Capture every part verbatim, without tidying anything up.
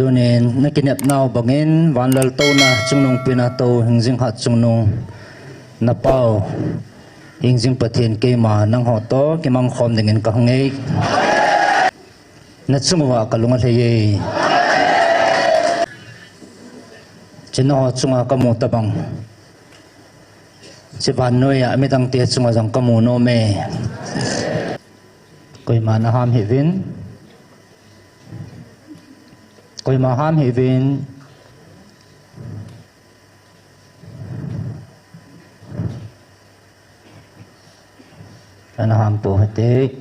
Tunin na kinepnau bangin vanlal touna chungnung pina tou hingjing hat chungnung na pau hingjing Pathen keima nangho toh kimangkhom dingin kahung e. Na chunguva kalung alhai e. Chinaho chunga kamu tabang. Chi vannoiya midangte chunga jong kamu nom e. Koima naham hih uvin. Koima ham hih uvin. Ana ham pou hite.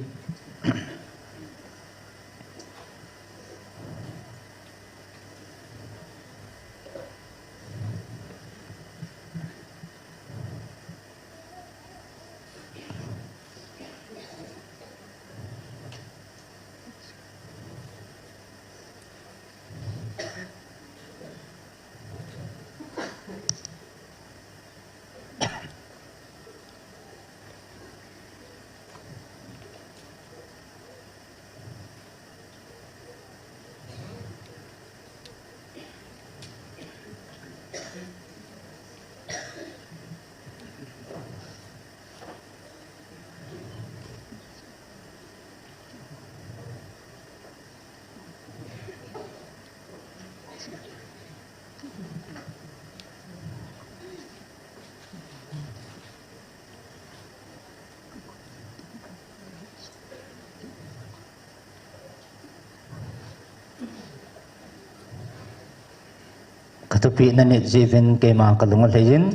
Ka thupeh na nit jeh uvin keima ka lung alhai in.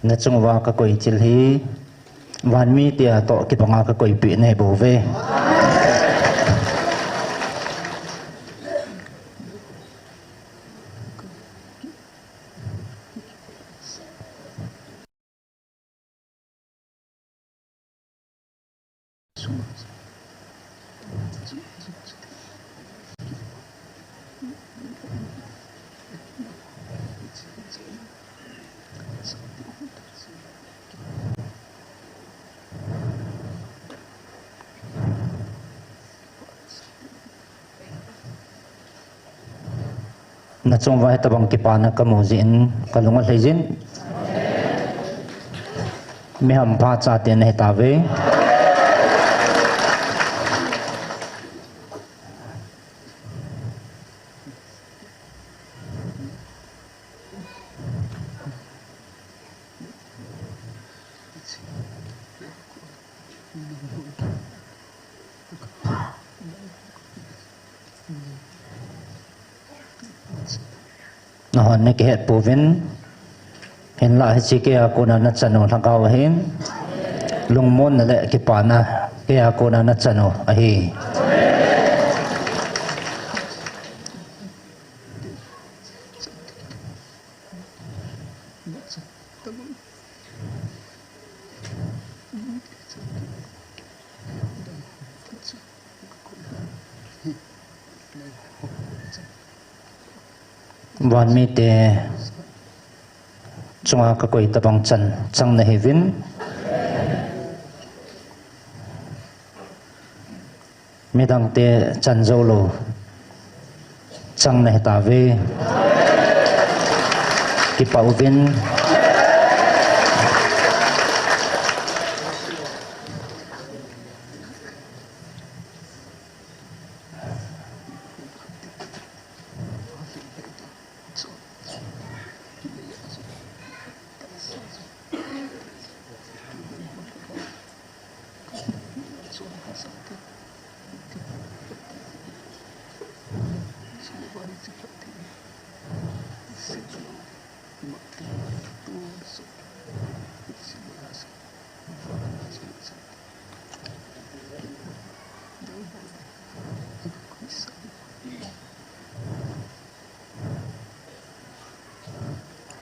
Na chung uva ka koi thil hi van mite a toh kibang a ka koi peh nahi bou ve. Na chung uva hitabang kipana ka mu jeh in ka lung alhai jin. Mi hampha chate na hi tauve. Nahon na kihet pouvin, hinlah hiche keiya kona na chan u lhagao ahin, lungmonna le kipana keiya kona na chan u ahi. Van mite chunga ka koi tabang chan chang nahiuvin. Midangte chan jou lou chang nahi tauve. Kipah uvin.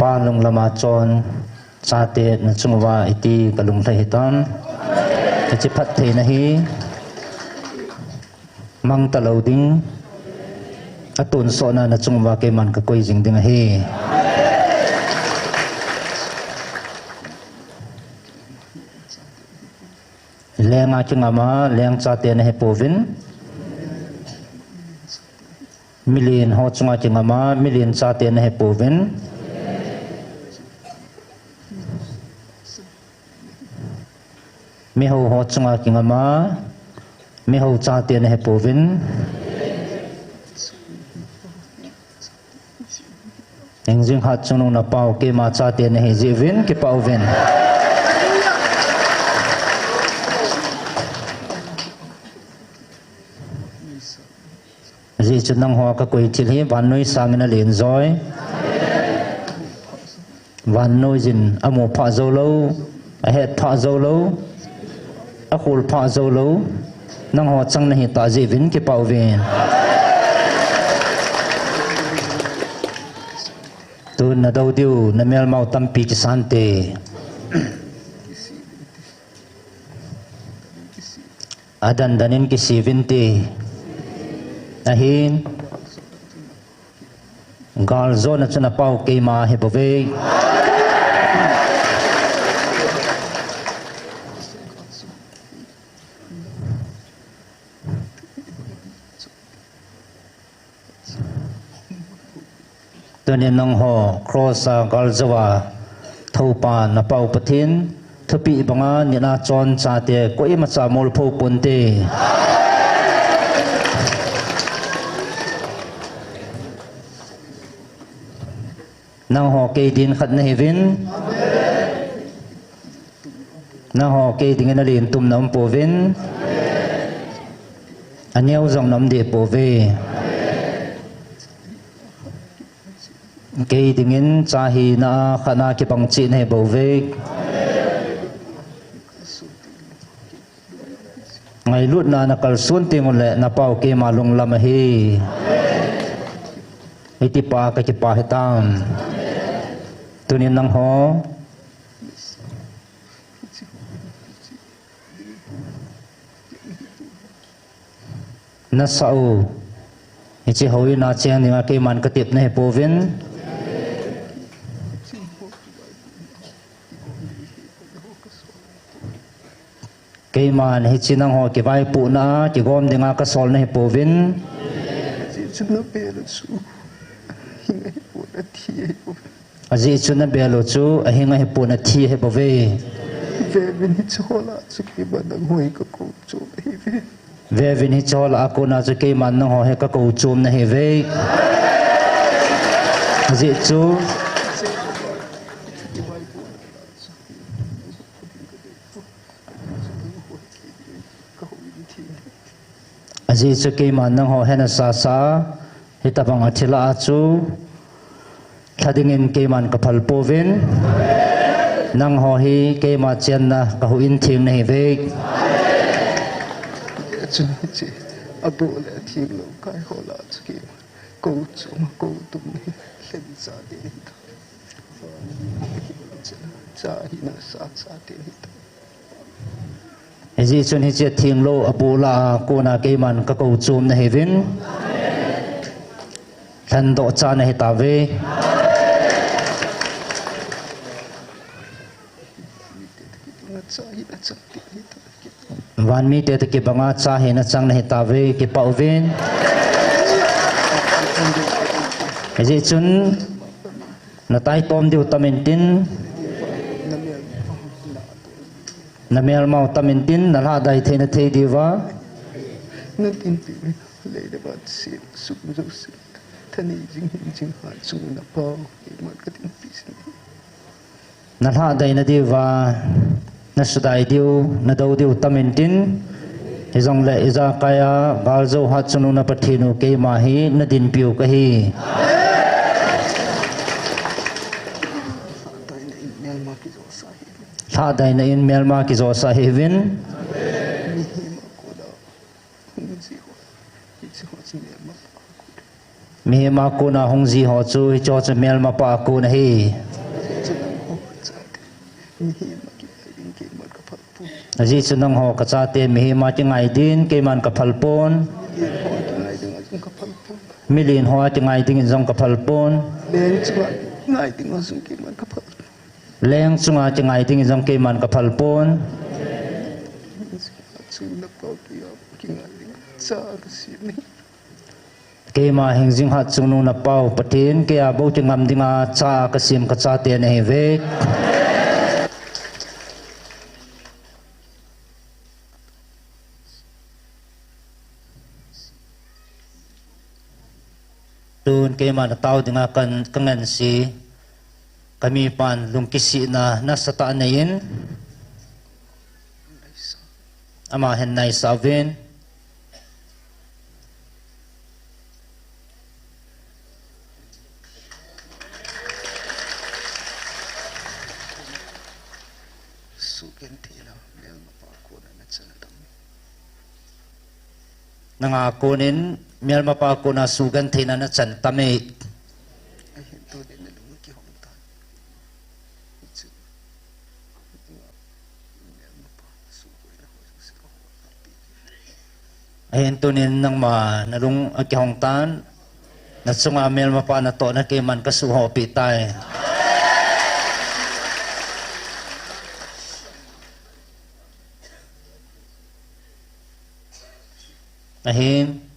Pa lunglam a chon chate na chung uva iti ka lunglhai hitam. Hiche phattheina hi mang talou ding, atonsotna na chung uva keiman ka koi jing ding ahi. Lenga kingama leng chate nahipouvin. Milen ho chunga kingama milen chate nahipouvin. Miho ho chunga kingama miho chate nahipouvin. Hingjing khat chungnung napao keima chate nahi jeh uvin kipah uvin. Ajeh chu nangho kakoi thil hi vannoi sangin alen joi. Vannoi jin amu phah joulou, ahet phah joulou, akhol phah joulou. Nangho chang nahi tah jeh uvin kipah uvin. Tun nadou diu namelmau tampi kisante. Adan danin kisiuvinte. Ahin. Galjona chu napao keima hibouve. Tunin nangho cross a galjouva thoupa napao Pathen, thupeh banga nina chon chate koimacha molpho ponte. Nangho kei din khat nahiuvin. Nangho kei dingin alen tum naum pouvin. Aneo jong naum deh pouve. Kei dingin cha hina a khatna kibang cheh nahibouve. Ngailutna nakalson teng uleh napao keima lunglam ahi. Hitipa kakipah hitam. Tunin nangho nasah u hiche houin a cheng dinga keiman katep nahipouvin. Keiman hiche nangho kivaipohna a kigom dinga kasol nahipouvin. Ajeh chu nabel u chu ahinga hipon athi ahibouve. Ajeh chu nabel u chu ahinga hipon athi ahibouve. Vevin hiche ho lah a chu keiman nangho hi kakou chom nahiuve. Vevin hiche ho lah a kona chu keiman nangho hi kakou chom nahiuve. Ajeh chu Ajeh chu keiman nangho hena sasa, hitobang a thil a chu lha dingin keiman kaphal pouvin. Nangho hi keima chenna kahuh in theng nahiuve. Chun hiche abol le atheng lou kai ho lah a chu keiman kou chom, kou tum nahi, lhen chate nahitai. Cha hina sa chate nahitai. Hijeh chun hiche atheng lou abol a kona keiman kakou chom nahiuvin. Lhandoh cha nahitauve. Van mite toh kibanga cha hina chang nahitauve, kipah uvin. Hijeh chun nataitom diu tam intin, namelmau tam intin, nalhahdai theina thei diuva. Nadinpiu lei le van sem sung jouse, thanei jing hin jing hat chunga napao keiman kadinpi jin ahi. Nalhahdai nadiuva, nasudai diu, nadou diu tam intin, hijongle ijakai a galjou hat chungnung na Pathen u keima hi nadinpiu kahi. Lhahdaina in melma kijosah hiuvin. Mihem a kona hung ji ho chu hiche chu melmapa a kon ahi. Ajeh chu nangho kachate mihem a kingai din keiman kaphal pon. Milen ho a kingai dingin jong kaphal pon. Leng chunga kingai dingin jong keiman kaphal pon. Sung na pau kia kingai ding cha ka sim ni. Keima hingjing hat chungnung na pau Pathen, kei a bou kingam dinga cha ka sim ka chate na hi ve. Tun keima na tao dinga kan, ka ngen si, ka mipan lungkisihna nasatah neiin, ama hin naisah uvin. Sugentheina melmapa kona na chan tam. Nanga konin melmapa kona sugentheina na chan tam e. Ahin tunin na lung kihong tan. Ahin tunin nangma na lung akihong tan, na chunga melmapa natohna keiman ka suhhopi tai. Ahin.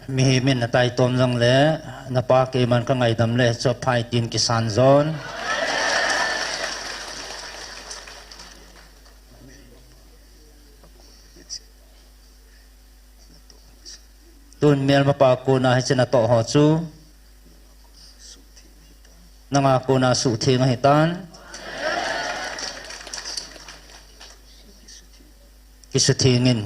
Mihem in na taitom jongle, na pa keiman ka ngaidam le, chu aphai tin kisan jon. Tun melmapa kona hiche natoh ho chu nanga kona suhtheng ahitan. Kisutheng in.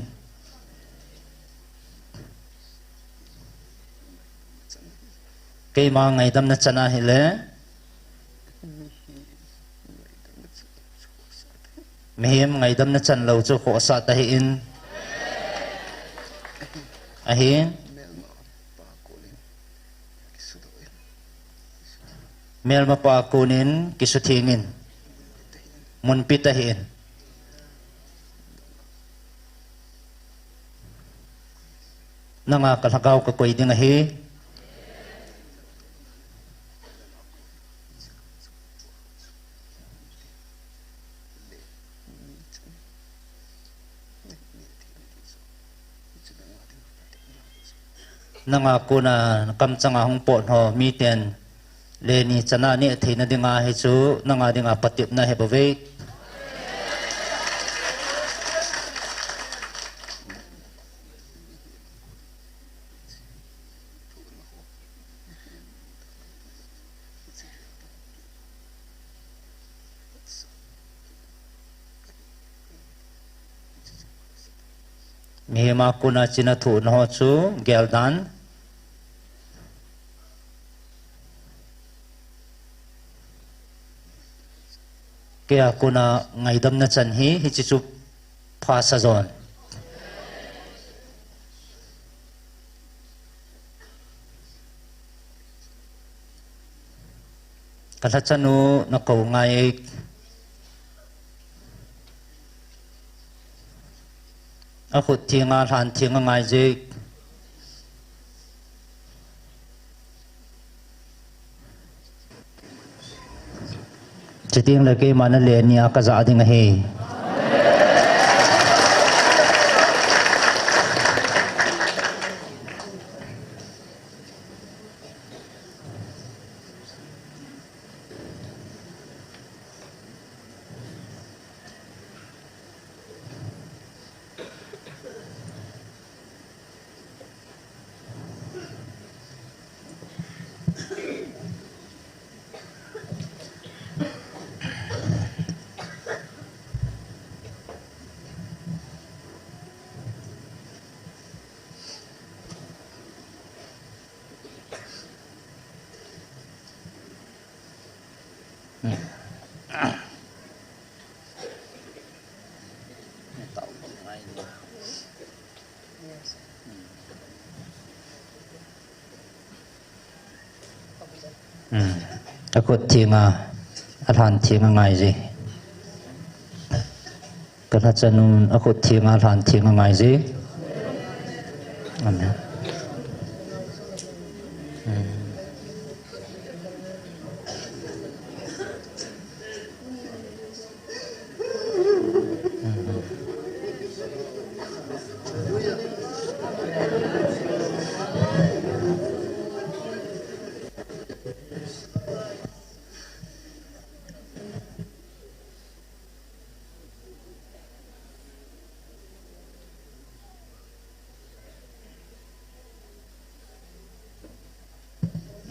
Keima ngaidamna chan ahile, mihem ngaidamna chan lou chu khohsah tahih in. Ahin. Melmapa konin kisutheng in. Munpi tahih in. Nanga ka lhagao ka koi ding ahi. Nanga kona kamchanga hung pot ho miten leni chana neh theina dinga hichu nanga dinga patepna ahi bouve. Mihem a kona china thohna ho chu geldan. Kei a kona ngaidamna chan hi hiche chu phasa jon. Ka lhachanu na kou ngai. Akhut thenga lhan theng angai jeh. Chuteng le keima na leni a ka jah ding ahi. Hmm. Akhut thenga, alhan thenga ngai ji. Kalhachanun akhut thenga, alhan thenga ngai ji. Amen.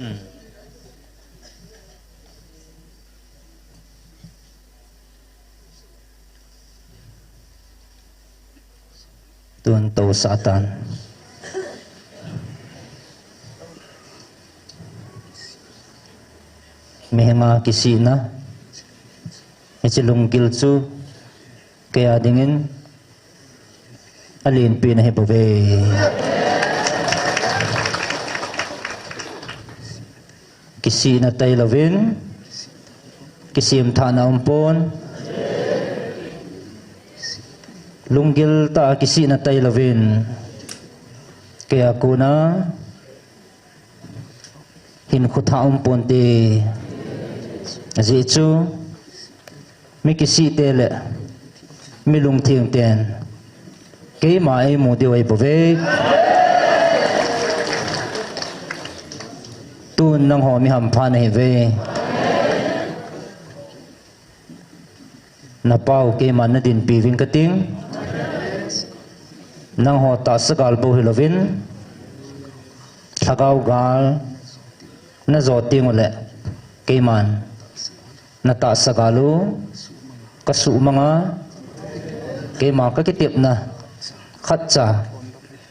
Hmm. Tun tousah tan. Mihenga kisihna. Hiche lunggil chu kei a dingin alenpen ahi bouve. Kisihna tailouvin, kisemthahna umpon. Lunggil tah a kisihna tailouvin, kei a kona hinkho thah umponte. Ajeh chu, mi kisihte le mi lungthengten keima eimu diu ahi bouve. Tun nangho mi hampha nahiuve. Napau keiman nadinpi uvin kating. Nangho tahsa gal bou hilouvin, lhagao gal najo tenguleh, keiman natahsa gal u kasuhmanga, keima kakitepna khatcha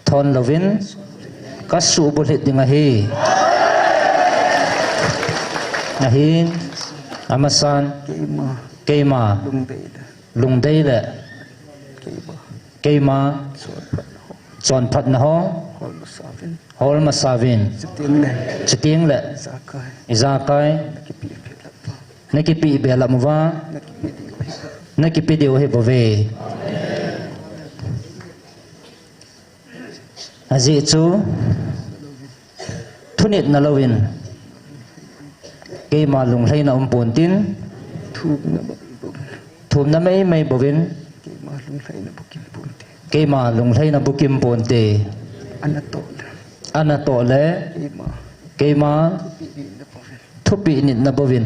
thon louvin kasuhbulhit ding ahi. Ahin, amasan, keima, keima, lungdei le, lungdei le, keima, keima, chonphatna ho, hol masa uvin, hol masa uvin. Chuteng le, chuteng le, ijakai, ijakai, nakipeh belap uva, nakipeh belap uva, nakipeh diu ahi, nakipeh diu ahi bouve. Ajeh chu, thunitna louvin, keima lunglhaina umpontin, thumna mei mei bouvin, keima lunglhaina bukim ponte, keima lunglhaina bukim ponte. Anatoh le, anatoh le, keima, keima thupeh nitna bouvin, thupeh nitna bouvin,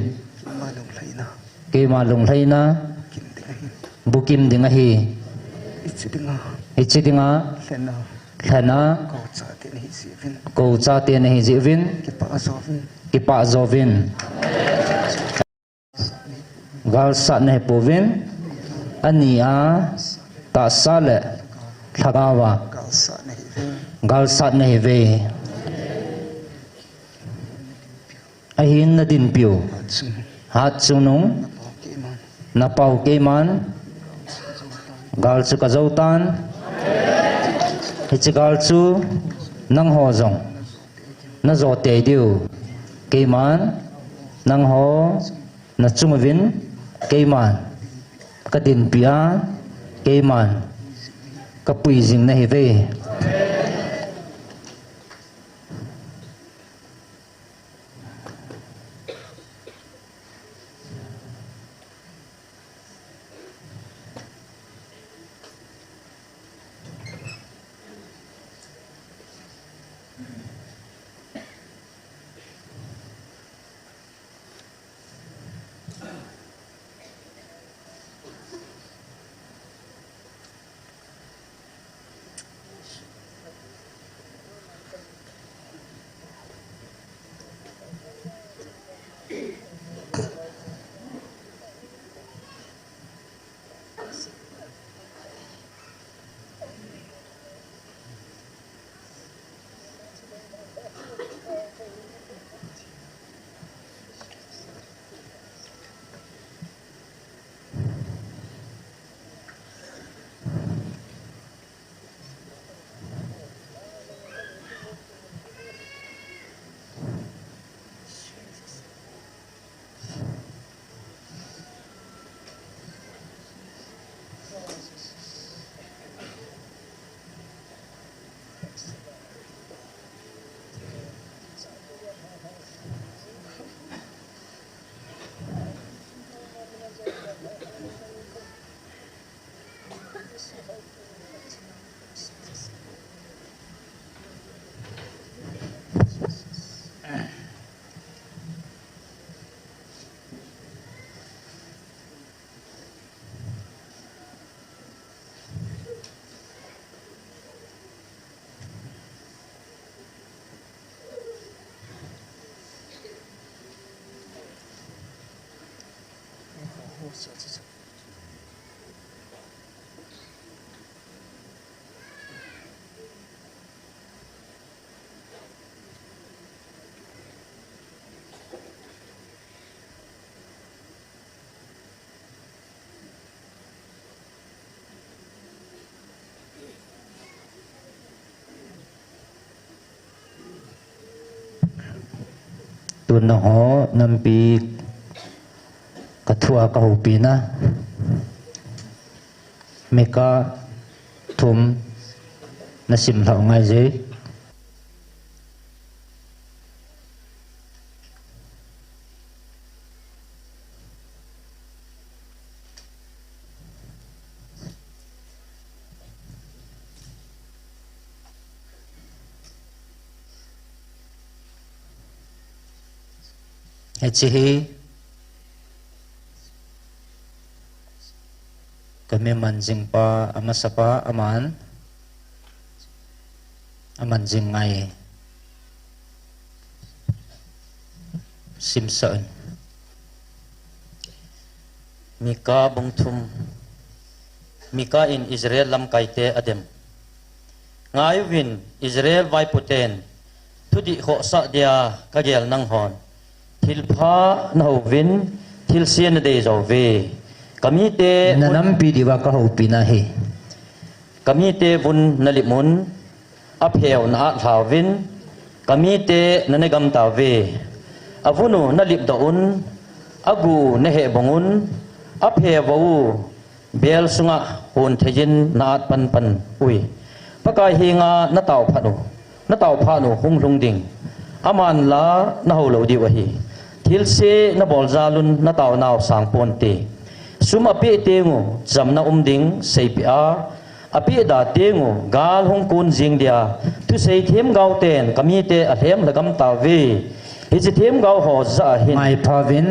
keima lunglhaina, keima lunglhaina bukim ding ahi. Bukim ding ahi. Hiche dinga, hiche dinga, lhena, lhena, kou chate nahi jeh uvin, kou chate nahi jeh uvin, kipah jo uvin, kipah jo uvin. Galsat nahi pouvin, ani a tahsa le lhagao a galsat nahiuve, galsat nahiuve. Ahin nadinpiu hatchungnung, napau keiman gal chu kajou tan. Hiche gal chu nangho jong najo tei diu. Keiman nangho nachung uvin keiman kadinpi a, keiman kapui jing nahiuve. Tun nangho nampi ka thua ka hopina. Mika thum na sim lhau ngai je. Hiche hi ka mi man jing pa, amasapa, aman, aman jing ngai. Simsa un. Mika bung thum. Mika in Israel lamkaite adem. Ngai uvin Israel vaipoten thudih khohsah dia ka gel nanghon. Thilpha na houvin, thilse na dei jouve. Ka mite na vun nampi diuva ka hopina hi. Ka mite vun na lip un, apheu na atlhauvin, ka mite na negam tauve. Avun u na lipdoh un, agu u na hehbong un, apheu u bel sunga hon theiyin na at panpan ui. Pakai henga na taophat u, na taophat u hung lhung ding. Aman la na hou lou diu ahi. Thilse na bol jal un na taonau sang ponte. Sum apeh teng u chamna um ding seipeh a, apeh da teng u gal hung kun jing dia, thusei themgao ten ka mite alhem lhagam tauve. Hiche themgao ho jah a hin. Ngai pha uvin.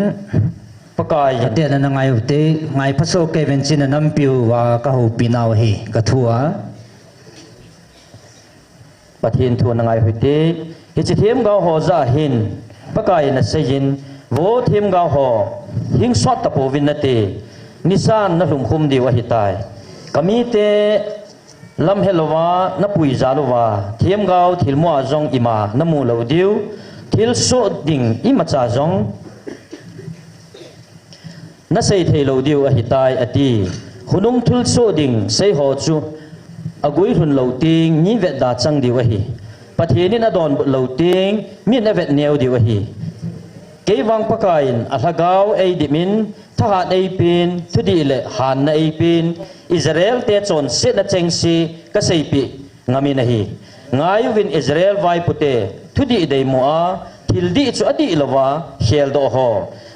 Pakai in. Ka tena na ngai ute, ngai pha soh kei uvin, hiche na nampi uva ka hopinau hi, ka thua. Pathen thu na ngai ute, hiche themgao ho jah a hin, Pakai in aseiyin, vo themgao ho, hing sot tapouvin nate, nisan na lhumkhum diu ahitai. Ka mite lam helouva, na pui jal uva, themgao thilmu a jong ima na mu lou diu, thilsoh ding imacha jong na sei thei lou diu ahitai, ati. Khonung thilsoh ding sei ho chu aguilhun lou teng, mi vetda chang diu ahi. Pathen in adonbut lou teng, min avet neo diu ahi. Kei vang Pakai in alhagao eidim in, thahat eipen, thudih le hanna eipen, Israel te chonsetna chengse ka seipeh ngam in ahi. Ngai uvin Israel vaipote, thudih deimu a, thil dih chu adih louva, kheldoh ho.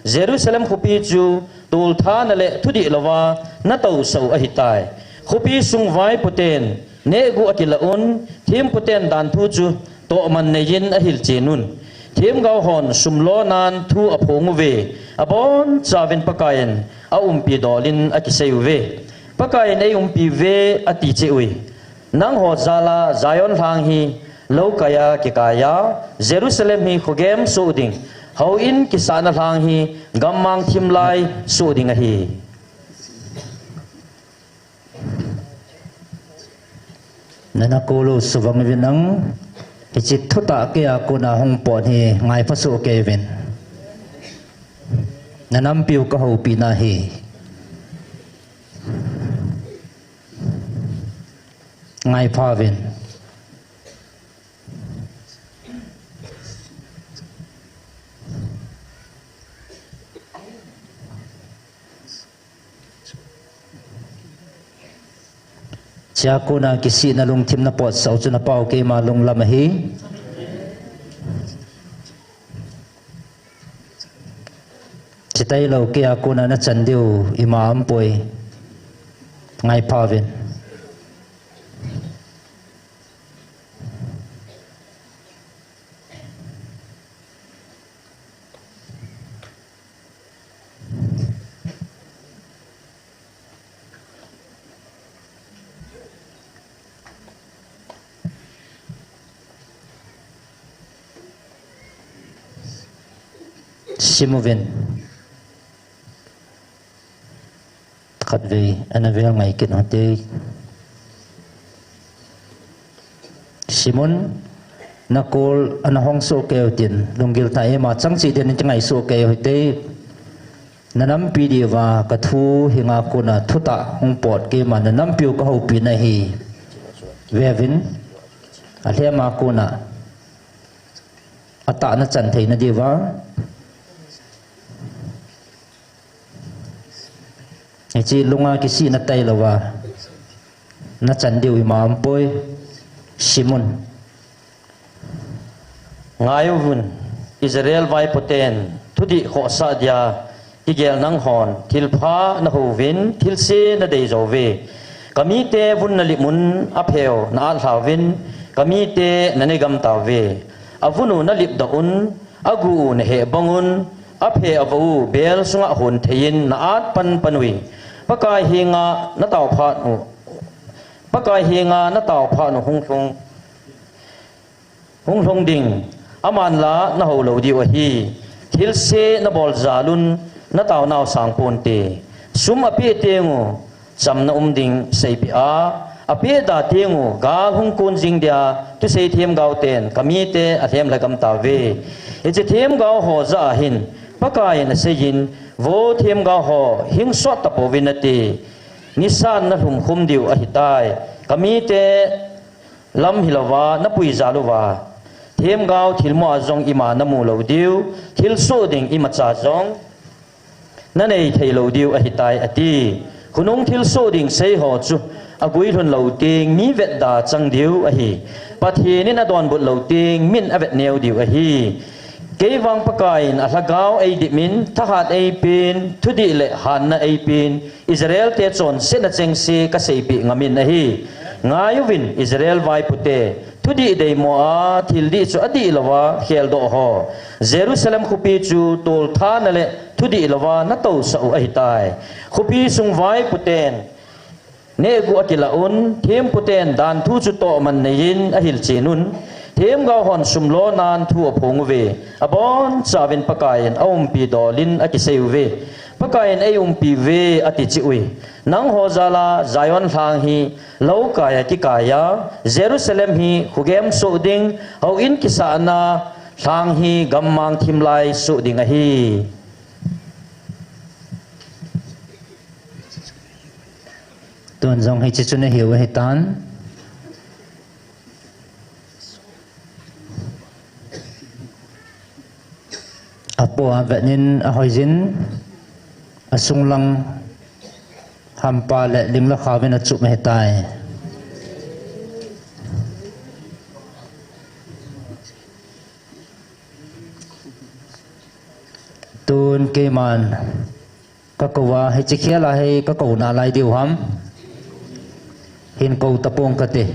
Jerusalem khopi chu, tolthana le thudih louva, na tousah u ahitai. Khopi sung vaipoten, nehguh akilah un, thempoten danthu chu, tohman neiyin ahilchen un. Themgao hon sum lonan thu aphong uve, abonchauvin Pakai in aumpi dol in akisei uve. Pakai in eiumpi uve ati cheh ui. Nangho jal a Zion lhang hi lou kai a kikai a, Jerusalem hi khogem soh ding, houin kisahna lhang hi gammang thim lai soh ding ahi. Nana kolo suvang uvin nang, hiche thutah kei a kona hung pot hi ngai pha soh kei uvin. Na nampiu ka hopina hi. Ngai pha uvin. Chea kona kisihna lungthim na potsah u chu na pau keima lunglam ahi. Chitailou kei a kona na chan diu ima umpoi. Ngai pha uvin. Sim uvin. Vei, ana vel ngai kit hite. Simon, na kol ana hong soh kei utin, lunggil tah ima chang cheh din kingai soh kei hite. Na nampi diuva ka thu hinga kona thutah hung pot keima na nampiu ka houpi nahi. Vevin, alhema kona atah na chan thei na diuva. Hiche lunga kisih na tailouva na chan diu ima umpoi. Simon. Ngai uvin, Israel vaipoten thudih khohsah dia kigel nanghon thilpha na houvin, thilse na dei jouve. Ka mite vun na lip un, apheu na atlha uvin, ka mite na negam tauve. Avun u na lipdoh un, agu u na hehbong un, aphe avou u bel sunga hon thei in na at panpan uve. Pakai henga na taophat u, Pakai henga na taophat u hung lhung, hung lhung ding, aman la na hou lou diu ahi. Thilse na bol jal un, na taonau sang ponte. Sum apeh teng u, chamna um ding seipeh a, apeh da teng u, gal hung kon jing dia, thusei themgao ten ka mite alhem lhagam tauve. Hiche themgao ho jah a hin, Pakai in asei in, vo themgao ho, hing sot tapouvin nate. Nisan na lhumkhum diu ahitai. Ka mite lam hilouva na pui jal uva, themgao thilmo a jong ima na mu lou diu, thilsoh ding imacha jong na nei thei lou diu ahitai, ati. Khonung thilsoh ding sei ho chu aguilhun lou teng mi vetda chang diu ahi. Pathen in adonbut lou teng min avet neo diu ahi. Kei vang Pakai in alhagao eidip in, thahat eipen, thudih le hanna eipen, Israel te chonsetna chengse ka seipeh ngam in ahi. Ngai uvin Israel vaipote, thudih deimo a thil dih chu adih louva kheldoh ho, Jerusalem khopi chu tolthana le thudih louva na tousah u ahitai. Khopi sung vaipoten nehguh akilah un, thempuoten danthu chu tohman neiyin ahilchen un. Themgao hon sum lonan thu aphong uve. Abonchauvin Pakaiyin aumpi dolin akisei uve. Pakaiyin eiumpi uve ati cheh ui. Nangho jal a Zion lhang hi loukaiya kikaiya, Jerusalem hi khogem soh ding, houin kisahna lhang hi gammang thimlai soh ding ahi. Tun jong hiche chu nahiu ahitan. Apo a vetnin ahoiyin, asunglang hampa le lingla khauvin achup ahitai. Tun keiman kakou a, hiche khel a hi kakou nalai diu ham? Hin kou tapong kate.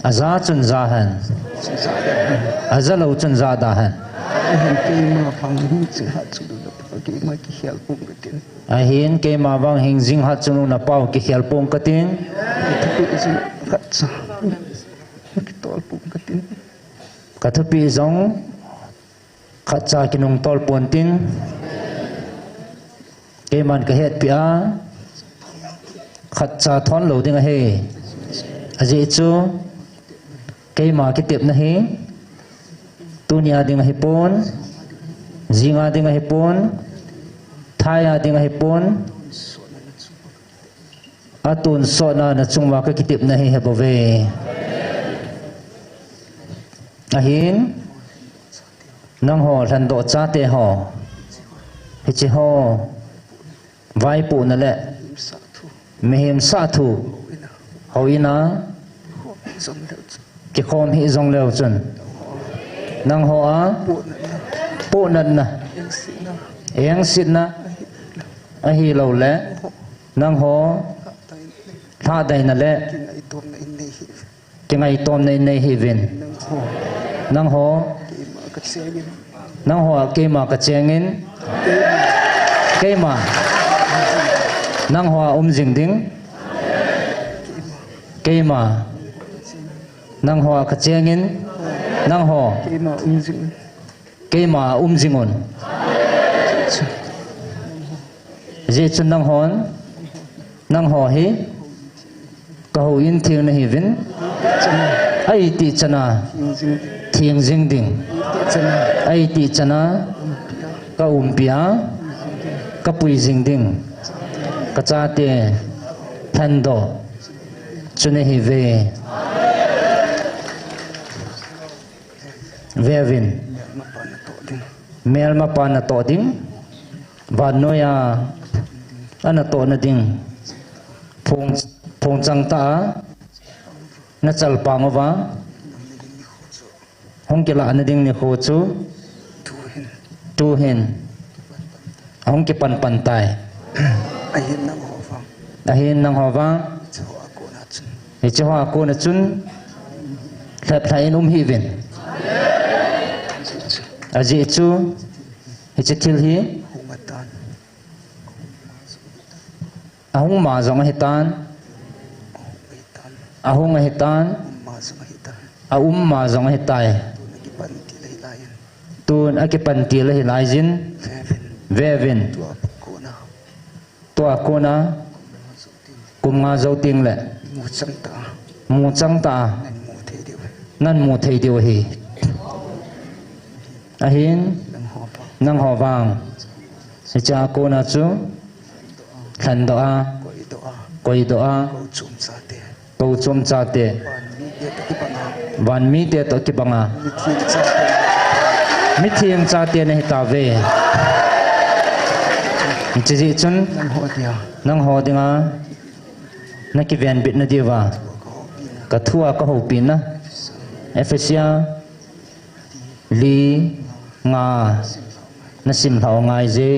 Aja chun ja hen. Aja lou chun ja da hen. Ahin keima vang hing jing hat chun na pao, keima kikhel pong katin. Ahin keima vang hing jing hat chun na pao kikhel pong katin. Kathupi jong khatcha kitol pong katin. Kathupi jong khatcha kinung tol ponting. Keiman kahetpi a, khatcha thon lou ding ahi. Ajeh chu keima kitepna hi tunia ding ahipon, jinga ding ahipon, thaia ding ahipon. Atonsotna nachunguva kakitepna hi hebouve. Ahin, nangho lhendoh chate ho, hiche ho vaipohna le mihem sahthu houin a kikhom hih jongleu chun, nangho a pohnatna, engsetna ahiloule nangho lhahdaina le kingaitomna in nei hih uvin. Nangho, nangho a keima kachengin, keima nangho a um jing ding. Keima nangho a kachengin, nangho keima um jingun. Ajeh chun nanghon Nangho hi kahou in theng nahiuvin, aiti chana theng jing ding, aiti chana ka umpi a ka pui jing ding, ka chate lhendoh chu nahiuve. Veuvin, melmapa natoh ding, vannoiya anatohna ding, phung, phungchang tah a nachalpang uva hung kilahna ding nikho chu tuhin ahung kipan pan tai. Ahin nangho vang, hiche hoa kona chun lheplhah in um hih uvin. Ajeh chu hiche thil hi ahung ma jong ahitan, ahung ahitan, aum ma jong ahitai. Tun akipan til ahi laijin, veuvin, tua kona kum nga jou tengle muchang tah a nanmu thei diu ahi. Ahin nangho vang hichea kona chu lhendoh a, koidoh a, kou chom chate, vanmite toh kibanga mitheng chate nahitauve. Hiche jeh chun nangho dinga nakivenbitna diuva kathua kahoupina Ephesia li nga nasimlhah u angaiye.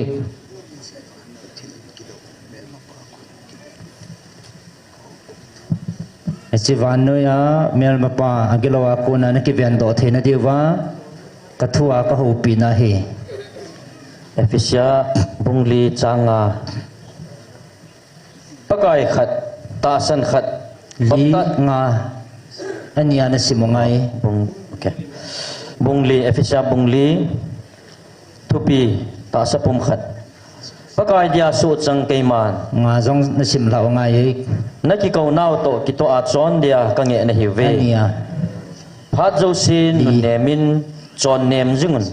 Hiche vannoiya melmapa agilou a kona nakivendoh theina diuva kathua kahoupina ahi. Ephesia bung li chang nga. Pakai khat, tahsan khat, li nga, ania nasim u angai. Bung li, Ephesia bung li, thupi, tahsa pum khat. Pakai dia suhchang keiman, nga jong nasimlhah u angaiye. Nakikounau toh kitoh a chon dia kangeh nahiuve. Phat jousen nunnemin chonnem jingun.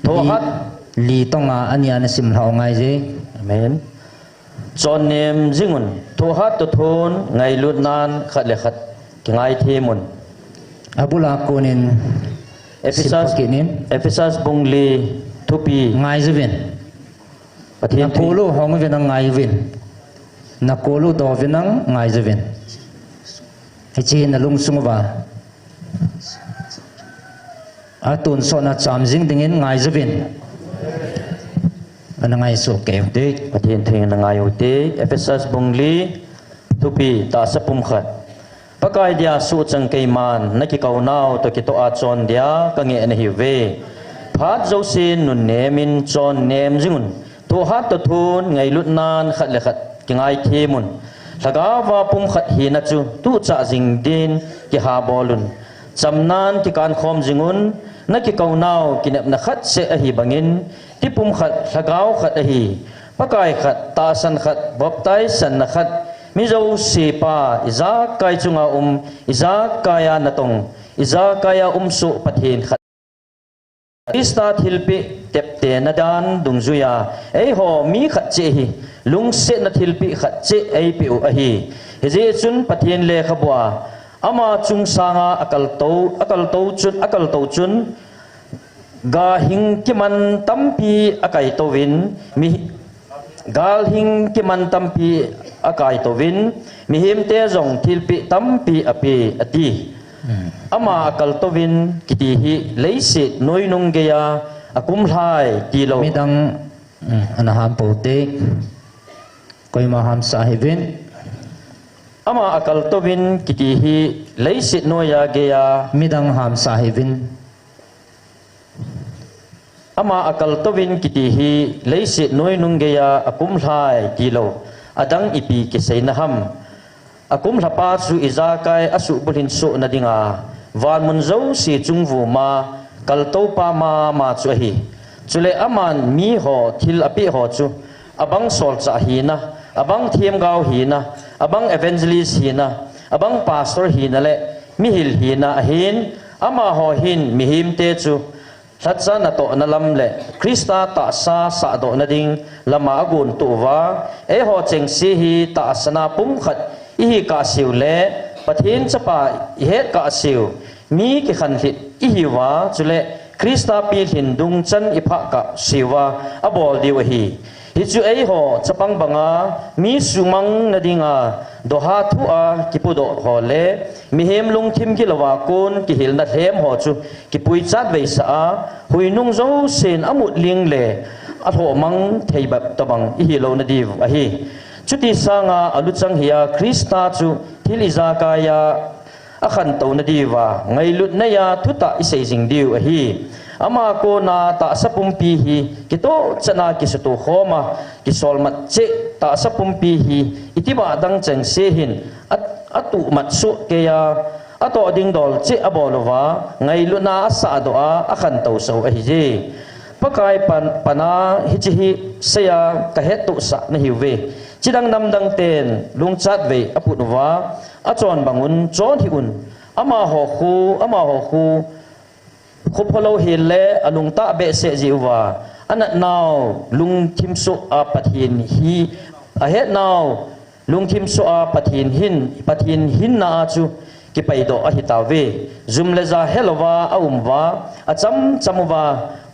Thohhat, li tong a ania nasimlhah u angaiye. Amen. Chonnem jingun, thohhat toh thon ngailutnan khat le khat kingaithem un. Abul a konin Ephesus, Ephesus bung li, thupi, ngaiyuvin. Pathen thu. Nakol u honguvin, angaiyuvin. Nakol u douvin, angaiyuvin. Hiche nalungsung uva atonsotna cham jing dingin ngaiyuvin. Ana ngaisoh kei ute. Pathen thu ana ngai ute. Ephesus bung li, thupi, tahsa pum khat. Pakai dia suhchang keiman nakikounau toh kitoh a chon dia kangeh nahiuve. Phat jousen nunnemin chonnem jingun. Thohhat toh thon ngailutnan khat le khat kingaithem un. Lhagao a pum khat hina chu tuhchah jing din kihabol un. Chamnan kikankhom jingun, nakikounau kinepna khat seh ahi bangin, tipum khat, lhagao khat ahi, Pakai khat, tahsan khat, baptize sanna khat, mi jouse Pa, ijakai chunga um, ijakai a natong, ijakai a umsoh Pathen khat. Christa thilpeh teptena dan dungjuia eiho mi khat cheh hi lungsetna thilpeh khat cheh eipeh u ahi. Hijeh chun Pathen lekhabua ama chungsanga akaltou, akaltou chun, akaltou chun, galhing kiman tampi akaitouvin, mi, galhing kiman tampi akaitouvin, mihemte jong thilpeh tampi ape, ati. Hmm. Ama akaltouvin kiti hi leiset noinung geiya akumlhai tilou. Midang, hmm, ana ham poute. Koima hamsa hihuvin. Ama akaltouvin kiti hi leiset noiya geiya. Midang hamsa hihuvin. Ama akaltouvin kiti hi leiset noinung geiya akumlhai tilou, adang ipi kiseina ham. Akumlhapa chu ijakai asuhbulhin sohna dinga vanmun jouse chungvuma kaltoupa mama chu ahi. Chule aman miho thil apeh ho chu abang solchah hina, Abang themgao hina, abang evangelist hina, abang pastor hina le mihil hina ahin, amaho hin mihemte chu lhacha natohna lam le Christa tahsa sahdohna ding lama agontoh uva, eiho chengse hi tahsana pumkhat ihi kahseu le Pathen chapa ihet kahseu, mi kikhanlhit ihiuva, chule Christa pilhin dungchan iphah kahseuva abol diu ahi. Hichu eiho chapang banga mi sumangna dinga doha thua kipudoh ho le mihem lungthim gilouva kon kihilna lhem ho chu kipui chatveisah a, huinung jousen amutling le alhohmang thei bep tobang ihi louna diu ahi. Chuti sanga aluchang hia Christa chu thil ijakaiya akhantouna diuva ngailutnaiya thutah isei jing diu ahi. Ama kona tahsa pumpi hi kitohchatna kisutoh khoma kisolmat cheh tahsa pumpi hi itobang dang chengse hin a, atuhmat sohkeiya atoh ding dol cheh abol uva, ngailutna asahdoh a, akhantousah u ahije. Pakai pan, pana hiche hi seiya kahettohsah nahiuve. Chidang namdang ten lungchatvei aput uva, achon bangun chon hih un. Amaho khu, amaho khu, khu phalou hile alungtah behseh jeh uva, anatnau lungthim soh a Pathen hi, ahetnau lungthim soh a Pathen hin, Pathen hinna a chu kipaidoh ahitauve. Jum le ja helouva aum uva, achamcham uva,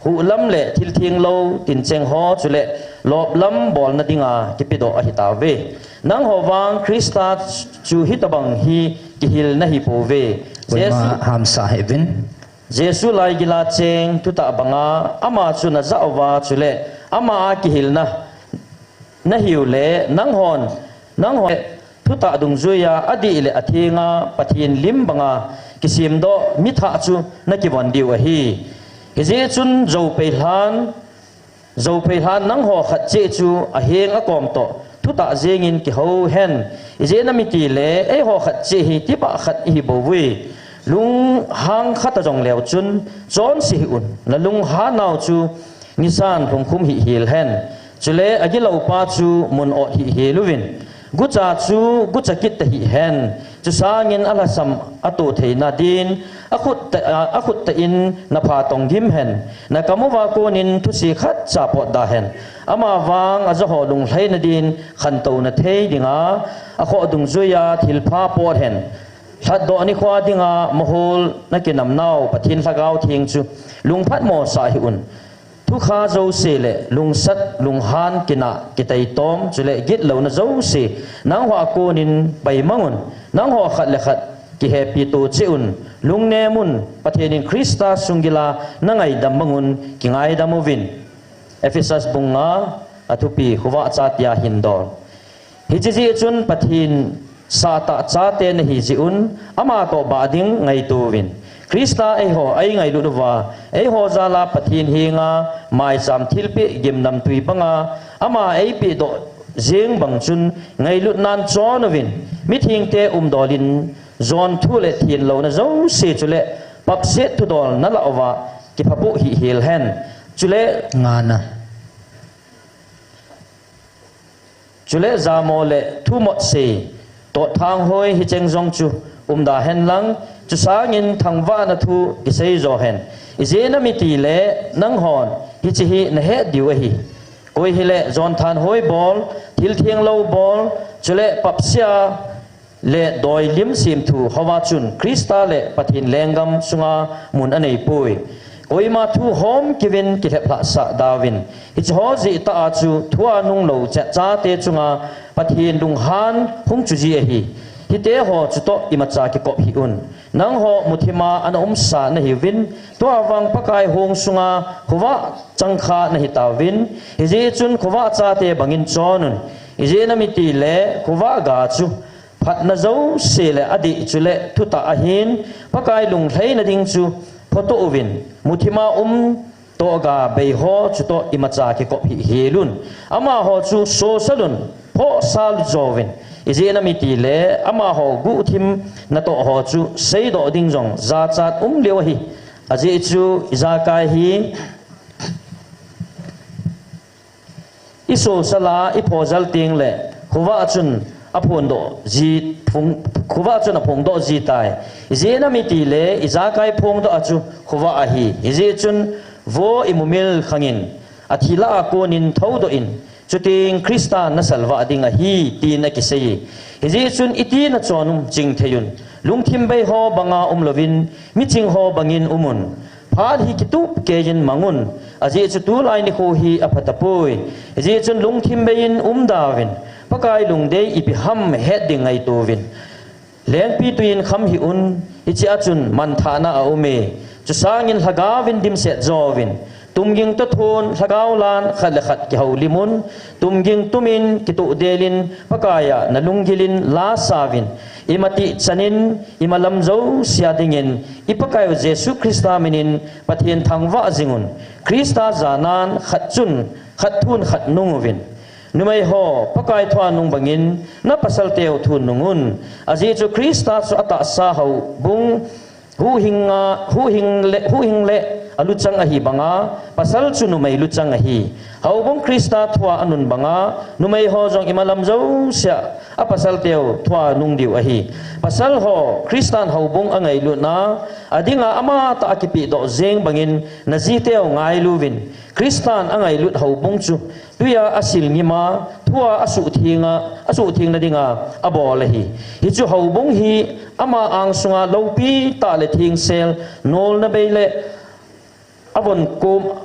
huhlam le thiltheng lou tincheng ho chule loplam bolna dinga kipedoh ahitauve. Nangho vang Christa chu hitobang hi kihil nahipouve. Koima Jesu hamsa hih uvin. Jesu laigila cheng thutah banga ama chu najah uva chule ama a kihilna nahiu le nanghon, nanghon thutah dungjuiya adih le athenga Pathen lim banga kisemdoh mithah chu nakivon diu ahi. Hijeh chun jou peilhan, jou peilhan nangho khat cheh chu aheng akom toh thutah jengin kihou hen. Ijeh inem itile eiho khat cheh hi tobang khat ihibouvui. Lunghang khat ajong leu chun chonse hih un, nalunghan nau chu nisan lhungkhum hih hel hen. Chule agiloupa chu mun ot hih hel uvin. Gucha chu gucha kit tahih hen. Chusangin alhasam atoh theina din akhut tah, a, akhut tah in napha tong gim hen. Nakam uva konin thuse khatcha potda hen. Amavang ajaho lunglhaina din khantouna thei dinga akhoh dungjuiya thilpha pot hen. Lhatdoh nikhoa dinga mohol nakinam nau Pathen Lhagao Theng chu lungphatmo sah hih un. Thukha jouse le lungsat, lunghan, kinah, kitaitom, chule gitlouna jouse nangho a konin paimang un. Nangho khat le khat kihepi to cheh un, lungnem un, Pathen in Christa sunggila nangaidam bang un, kingaidam uvin. Ephesus bung nga, athupi, khovah chatea hin dol. Hiche jeh chun Pathen sahtah chate nahi jeh un, ama toh bah ding ngaito uvin. Christa eiho eingailut uva, eiho jala Pathen henga maicham thilpeh gimnamtui banga ama eipehdoh jeng bang chun ngailutnan chon uvin, mithengte umdol in, jon thu le thenlouna jouse chule papset thudol nalah uva kiphapoh hih hel hen. Chule ngana. Chule jamo le thumotse, toh thanghoi hicheng jong chu umda henlang, chusangin thangvahna thu kisei jo hen. Ijeh inem itile nanghon hiche hi nahet diu ahi. Koi hile jon thanhoi bol, thiltheng lou bol, chule papsia le doilim semthu hoa chun Christa le Pathen lenggam sunga mun aneipoi. Koima thu hom keuvin kilheplhah sah dauvin. Hiche ho jeh tah a chu thua nunglou chet chate chunga Pathen lunghan hung chu ji ahi. Hite ho chutoh imacha kikop hih un. Nangho muthima ana umsa nahiuvin, tua vang Pakai hong sunga khovah changkha nahitauvin, hijeh chun khovah chate bangin chon un. Ijeh inem itile khovah ga chu phatna jouse le adih chule thutah ahin, Pakai lunglhaina ding chu photo uvin, muthima um toh ga bei ho chutoh imacha kikop hih hel un. Amaho chu sosal un, phosal jouvin. Ijeh inem itile amaho guhthim natoh ho chu seidoh ding jong jachat um leu ahi. Ajeh chu ijakai hi isosal a iphojal tengle khovah chun aphongdoh ji, phong, khovah chun aphongdoh ji tai. Ijeh inem itile ijakai phongdoh a chu khovah ahi. Hijeh chun vo imumil khangin, athi lah a konin thoudoh in, chuteng Christa nasalvah ding ahi, tin akisei. Hijeh chun iti nachon um chingthei un. Lungthim bei ho banga umlouvin, miching ho bangin umun. Phat hi kitup keiyin mangun. Ajeh chu tulai nikho hi aphatapoi. Hijeh chun lungthim beiyin umda uvin. Pakai lungdei ipi ham het ding ngaito uvin. Lengpitwi in kham hih un, hichea chun manthahna aume. Chusangin lhagaovin dimset jouvin. Tumging toh thon, lhagao lan, khat le khat kihoulimun. Tumging tumin, kitoh delin, Pakaiya nalunggilin, la sauvin. Imatih chanin, imalam jousea dingin, iPakaiyu Jesu Christa minin, Pathen thangvah jingun. Christa janan, khat chun, khat thun, khat nung uvin. Numei ho, Pakai thua nung bangin, napasal teu thun nungun. Ajeh chu Christa chu atahsa houbung, huhhing a, huhhing le, huhhing le aluchang ahi banga, pasal chu numei luchang ahi. Houbung Christa thua anun banga, numei ho jong imalam jousea, apasal teu thua nung diu ahi. Pasal ho, Christan houbung angailutna, adinga amatah a kipehdoh jeng bangin, naji teu ngailuvin. Christan angailut houbung chu, tuia asil ngima, thua asuhtheng a, asuhthengna dinga abol ahi. Hichu houbung hi ama angsunga loupi tah le thengsel, nolna bei le avon kom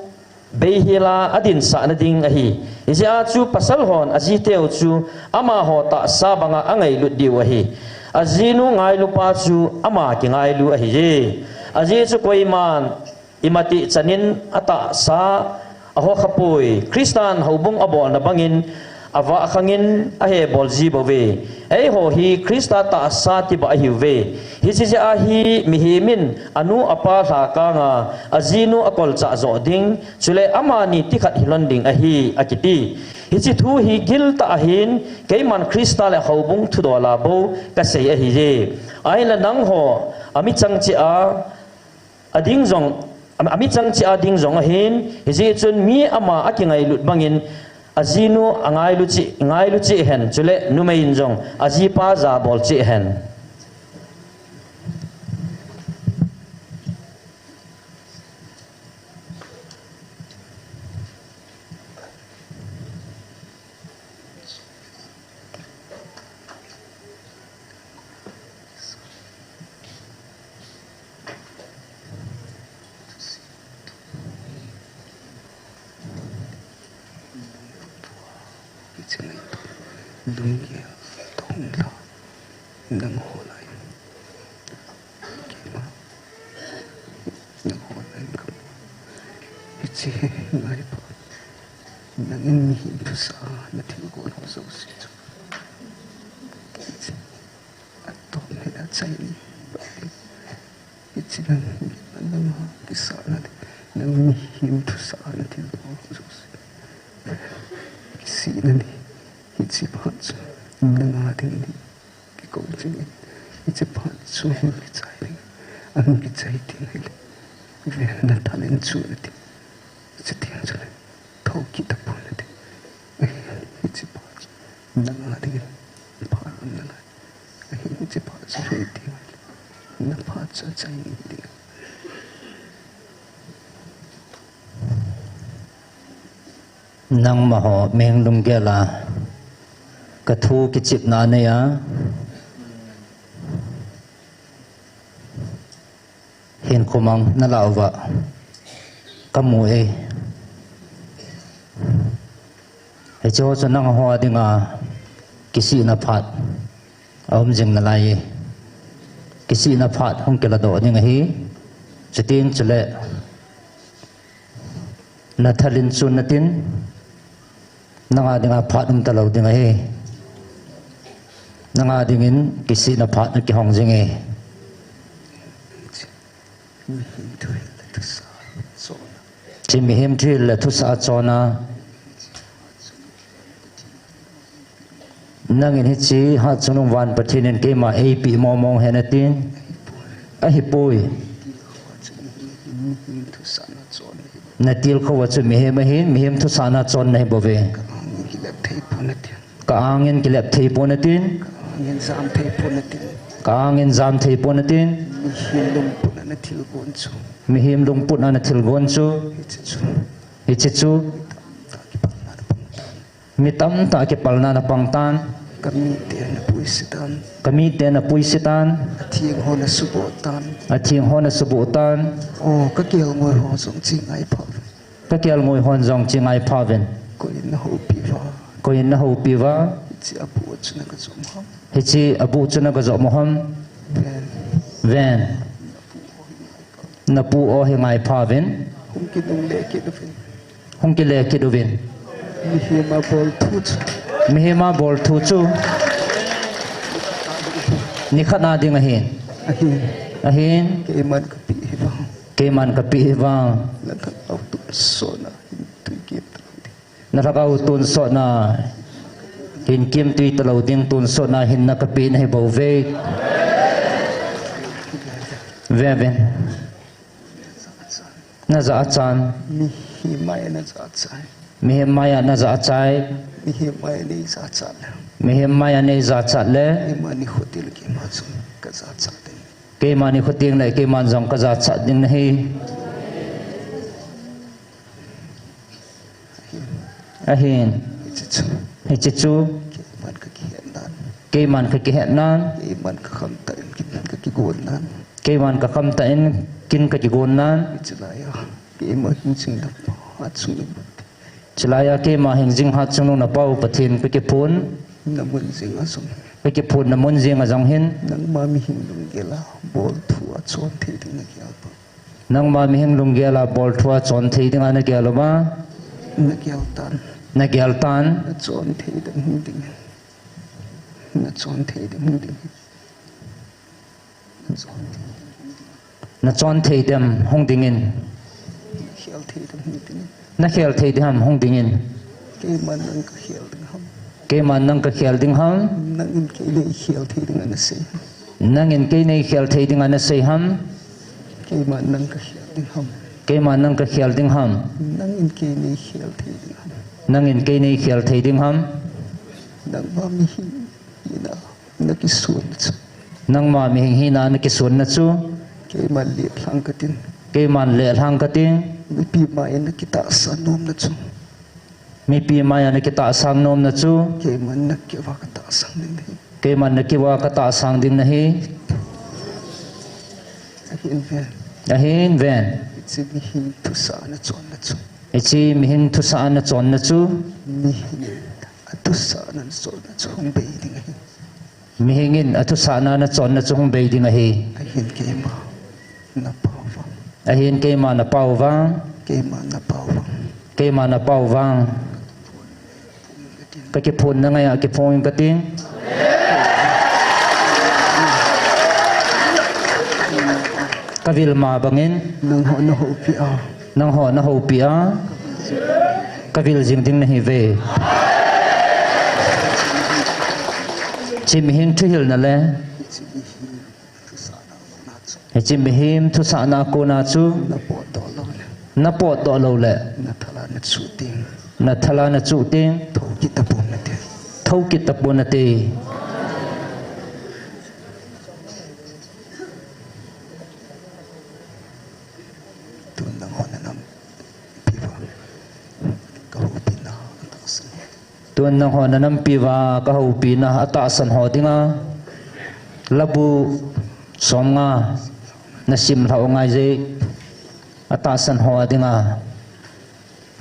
beihela adinsahna ding ahi. Hijeh a chu pasal hon aji teu chu amaho tahsa banga angailut diu ahi. Ajinu ngailupa chu ama kingailu ahiye. Ajeh chu koiman imatih chanin atahsa ahokhapoi. Christan houbung abolna bangin, avah khangin ahe bol ji bouve. Eiho hi Christa tahsa tibah ahiuve. Hiche jeh a hi mihem in anu apa lhakanga ajinu akolchah joh ding, chule amani tikhat hilon ding ahi, akiti. Hiche thu hi giltah ahin, keiman Christa le houbung thudola bou kasei ahiye. Ahinla nangho, amichang cheh a, ading jong, am-, amichang cheh a ding jong ahin, hijeh chun mi ama akingailut bangin, ajinu angailu cheh, ngailu cheh hen, chule numei in jong ajipa jabol cheh hen. Lunggel toh umlou, nangho lai. Keima, nangho lai kama. Hiche ngai pa. Nangin mihem thusah a nathilgon ho jouse chu. Hiche. Atom he achai ni. Hiche nang, nang kisahna le, nang mihem thusah a nathilgon ho jouse. Kisihna ni, hiche phat chu, nanga ding ni, kikou jing in, hiche phat chu, hung kichai ding, ahung kichai ding ahile, ven nathal in chun nati, hiche teng chule, thou kit tapon nati, hiche phat chu, nanga ding in, phat um nalai. Ahin hiche phat chu hung ding, na phat chu achai ding. Nangma ho mihing lunggel a kathu kichepna anei a. Hinkho mang nalah uva kamu e. Hiche ho chu nangho a dinga kisihna phat aum jing nalai e. Kisihna phat hung kiladoh ding ahi. Chuteng chule nathal in chun natin, nanga dinga phat um talou ding ahi. Nanga dingin kisihna phat nakihong jing e. Mihem thuhil le thusah chonna. Hiche mihem thuhil le thusah chonna. Nangin hiche hatchungnung van Pathen in keima eipeh mongmong hen atin. Ahipoi. Natilkhou a chu mihem ahin, mihem thusahna chonna ahibouve. Ka angin kilep thei pon atin. Ka angin jam thei pon atin. Ka angin jam thei pon atin. Mihem lungput a na thilgon chu. Mihem lungput a na thilgon chu. Hiche chu. Hiche chu. Mi tamtah kipalna na pang tan. Ka mite na puise tan. Ka mite na puise tan. Atheng ho na suboh tan. Atheng ho na suboh tan. O, ka kelngoi ho jong chi ngai pha. Ka kelngoi hon jong chi ngai pha uvin. Koi in na houpi uva? Koi in na houpi uva? Hiche abu chu na gajom ham? Hiche abu chu na gajom ham? Ven. Ven. Na pu o hi ngai pha uvin. Hung kinungle kit uvin. Hung kile kit uvin. Mihem a bol thu chu. Mihem a bol thu chu. Nikhat a ding ahin. Ahin. Ahin. Keiman ka pe hi vang. Keiman ka pe hi vang. Na lhagao tonsot na hin tui kem talou ding. Na lhagao tonsot na hin kem tui talou ding, tonsot na hinna ka pe nahi bou ve. Ve uvin. Na jachat. Mihem maiya na jachat. Mihem maiya na jachat. Mihem maiya nei jachat le. Mihem maiya nei jachat le. Keima nikho teng le keima jong ka jachat ding. Keima nikho teng le keima jong ka jachat ding nahi. Ahin. Hiche chu. Hiche chu. Keiman ka kihet nan. Keiman ka kihet nan. Keiman ka khamtah in kin ka kigon nan. Keiman ka khamtah in kin ka kigon nan. Hiche laiya. Keima hingjing na pa, hat chungnung. Hiche laiya keima hingjing hat chungnung na pau Pathen ka kiphon. Na mun jeng a jong. Ka kiphon na mun jeng a jong hin. Nangma mihem lunggel a bol thu a chon thei ding na gel uva. Nangma mihem lunggel a bol thu a chon thei dinga na gel uva. Na gel tan. Na gel tan. Na chon thei dem hung ding. Na chon thei dem hung ding. Na chon thei dem hung dingin. Na khel thei dem hung dingin. Na khel thei dem hung dingin. Keiman nang ka khel ding ham? Keiman nang ka khel ding ham? Nangin kei nei khel thei ding ana sei. Nangin kei nei khel thei ding ana sei ham? Keiman nang ka khel ding ham? Keiman nang ka khel ding ham? Nangin kei nei khel thei ding ham? Nangin kei nei khel thei ding ham? Nangma mihem hina na kisun na chu. Nangma mihem hina na kisun na chu. Keiman lelhang kating. Keiman lelhang kating. Mipi maiya na kitahsan nom na chu. Mipi maiya na kitahsan nom na chu. Keiman na kiuva ka tahsan ding nahi. Keiman na kiuva ka tahsan ding nahi. Ahin ven. Ahin ven. Hiche mihem thusah a na chon na chu. Hiche mihem thusah a na chon na chu. Mihem a thusah a na chon na chu hung bei ding ahi. Mihem in a thusah na na chon na chu hung bei ding ahi. Ahin keima na pau vang. Ahin keima na pau vang. Keima na pau vang. Keima na pau vang. Ka kiphon na ngaiya kiphong in kating. Ka vil ma bangin. Nangho na houpi a. Nangho na houpi a. Ka vil jing ding nahi ve. Hiche mihem thuhilna le. Hiche mihem thusah na kona chu. Na potdoh lou le. Na potdoh lou le. Na thal a na chuh teng. Na thal a na chuh teng. Thou kit tapon nate. Thou kit tapon nate. Tun nangho na nampi uva ka houpina tahsan. Tun nangho na nampi uva ka houpina atahsan ho dinga. Labu somnga na simlhah u ngai je. Atahsan ho dinga.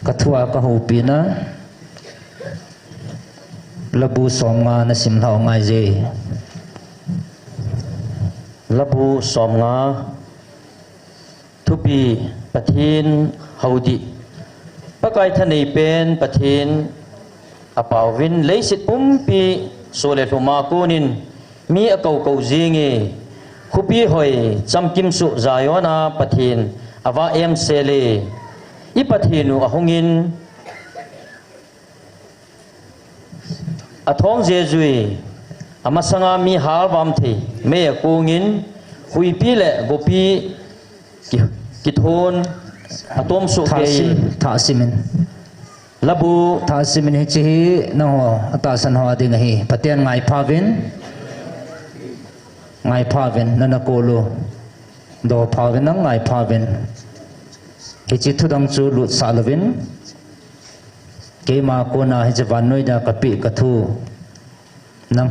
Ka thua ka houpina. Labu somnga na simlhah u ngai je. Labu somnga. Thupi, Pathen hou dih. Pakai thanei pen Pathen apauvin leiset pumpi soh le lhum a konin mi akou kou jinge. Khopi hoi chamkim suh Zion a Pathen avah em sele. I Pathen u ahungin Athong jejui, amasanga mi halvam thei, mei akongin, huipi le gopi ki, kithon, atom soh kei. Thah sim, thah simin. Labu thah simin hiche hi nangho atahsan ho ading ahi. Pathen ngaipha uvin. Ngaipha uvin, nana kol u. Dopha uvin, nang ngaipha uvin. Hiche thudang chu lutsah louvin. Keima kona hiche vannoi dia kapeh kathu. Nang,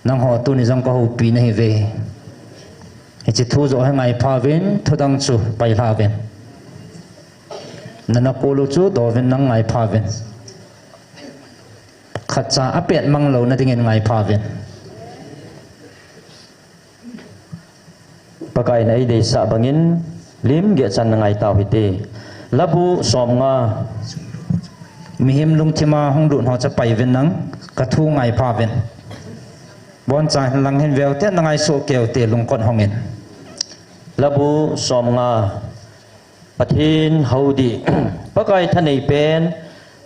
nangho tuni jong kahoupi nahiuve. Hiche thu joh hi ngaipha uvin, thudang chu pailha uvin. Nana kol u chu douvin, nang ngaipha uvin. Khatcha apet mang louna dingin ngaipha uvin. Pakaiyin eideisah bangin lim geh chan nangai tau hite. Labu somnga. Mihem lungthima hung lut ho chu pai uvin nang, kathu ngaipha uvin. Boncha hin lang hin veute, nangai soh keute lungkot hongin. Labu somnga. Pathen hou dih. Pakai thanei pen,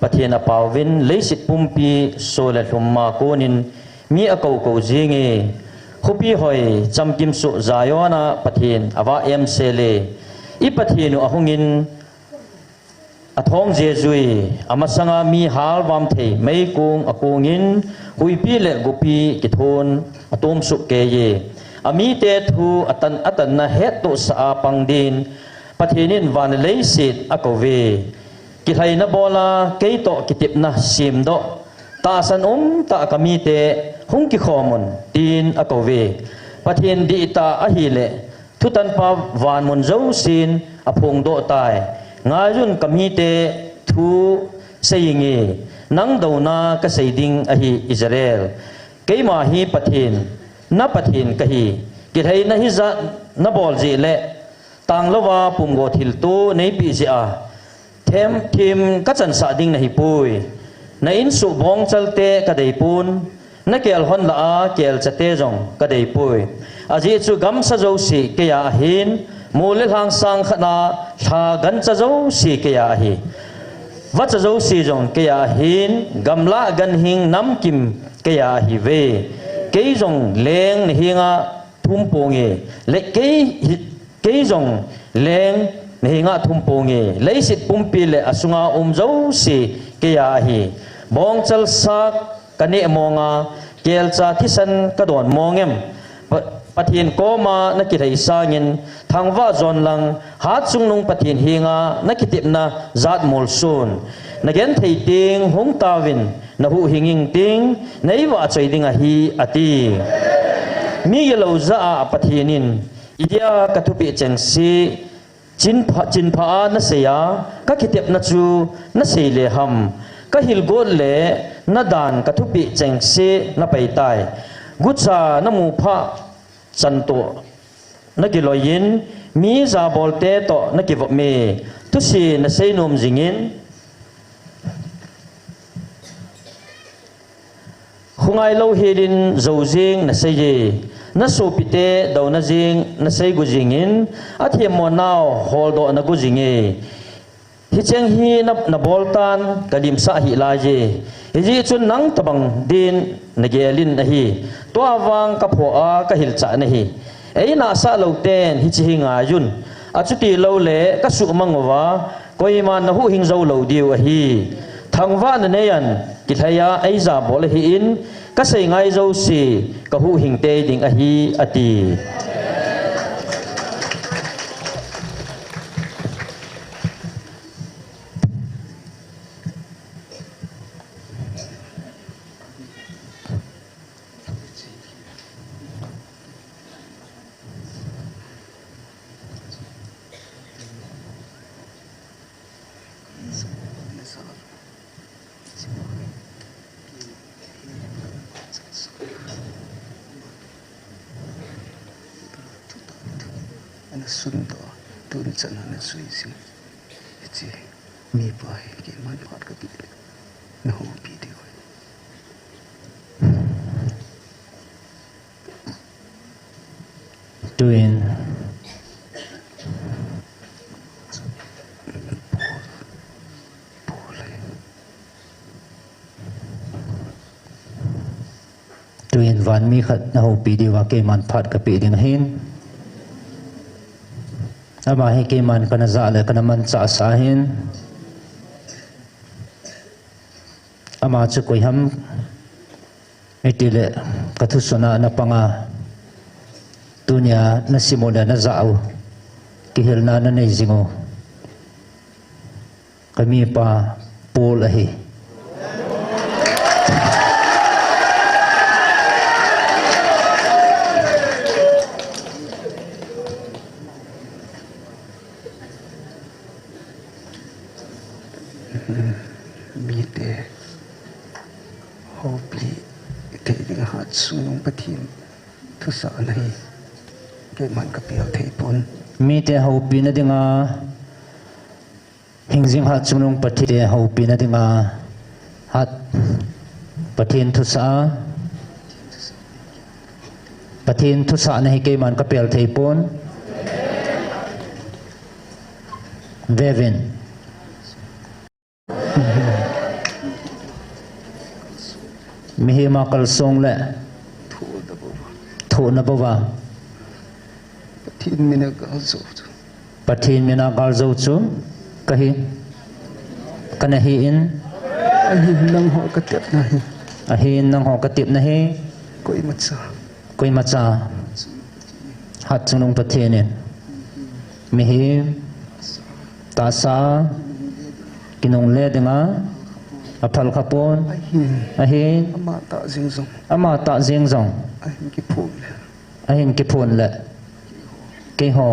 Pathen apao uvin, leiset pumpi so le lhum ma konin mi akou kou jinge. Khopi hoi, chamkim suh Zion a Pathen avah em sele. I Pathen u ahungin, athong jejui, amasanga mi halvam thei meikong akongin, huipi le gopi kithon atomsuh keiye. Amite thu atan, atanna hettohsah a pang din, Pathen in van le leiset akouve. Kilhaina bola keitoh kitepna semdoh. Tahsan umtah kamite hung kikhom un, tin akouve. Pathen dihtah ahile, thutanpa vanmun jousen aphongdoh tai. Ngaiyun, kamite thu seiinge, nang douna kasei ding ahi Israel. Keima hi Pathen, na Pathen kahi. Kilhaina hijat nabol jeh le, tanglouva pumgo thilto neipeh jeh a, them them kachansah ding nahipoi. Na insuh bongchalte kadeipon, nakelhon lah a kelchate jong kadeipoi. Ajeh chu gamsa jouse keiya ahin, mol le lhang sangkhat a lha gancha jouse keiya ahi. Vacha jouse jong keiya ahin, gamlah ganhing namkim keiya ahiuve. Kei jong leng nahenga thum ponge, le kei hi, kei jong leng nahenga thum ponge, leiset pumpi le asunga um jouse keiya ahi. Bongchal sat kaneh monga, kelcha thisan kadon mong em? Pa-, Pathen koma nakilhai sangin, thangvah jon lang, hatchungnung Pathen henga nakitepna jat molson. Nagenthei teng hung tauvin, nahuhhing ingting, neivahchoi ding ahi, ati. Migilou jah a Pathen in, idia kathupeh chengse, chinpha, chinpha a nasei a, kakitepna chu nasei le ham? Kahil got le nadan kathupeh chengse napaitai. Gucha namu phat chantoh nakiloiyin, mi jabolte toh nakivop me. Thusi nasei nom jingin, khongai louhelin jou jeng naseiye. Nasopite douna jeng nasei gu jingin, athemmo nau holdoh nagu jinge. Hicheng hi na, nabol tan kalimsah hih laiye. Hijeh chun nang tobang din nagelin ahi. Tua vang kaphoh a kahilchah nahi. Einahsah lou ten hiche hi ngaiyun. Achuti loule kasuhmang uva, koiman nahuhhing jou lou diu ahi. Thangvah nanei an, kilhai a eijabol ahin, kasei ngai jouse kahuhhing tei ding ahi, ati. Ana sundoh, tuni chan ana sui jing. Hiche mipa hi keiman phat kapeh le, nahoupi diu ahi. Tuin. Tuin vanmi khat nahoupi diuva keiman phat kapeh ding ahin. Ama hi keiman kana jah le kana manchah sah ahin. Ama chu koi ham, itile, ka thusun a na panga, tunia na sim u le na jah u, kihilna na nei jing u. Ka mipa Paul ahi. Mite houpi thei dinga hatchungnung Pathen thusah na hi keiman ka pel thei pon. Mite houpi na dinga hingjing hatchungnung Pathen te houpi na dinga hat Pathen thusah, Pathen thusah na hi keiman ka pel thei pon. Vevin. Mihem a kalsong le thohna bouva. Pathen mina galjou chu. Pathen mina galjou chu kahi. Kana hi in. Ahin nangho ka tepna hi. Ahin nangho ka tepna hi. Koimacha. Koimacha. Hatchungnung Pathen in. Mihem. Tahsa. Kinungle dinga. Aphal khapon. Ahin. Ahin. Ama tah jeng jong. Ama tah jeng jong. Ahin kiphon le. Ahin kiphon le. Keiho.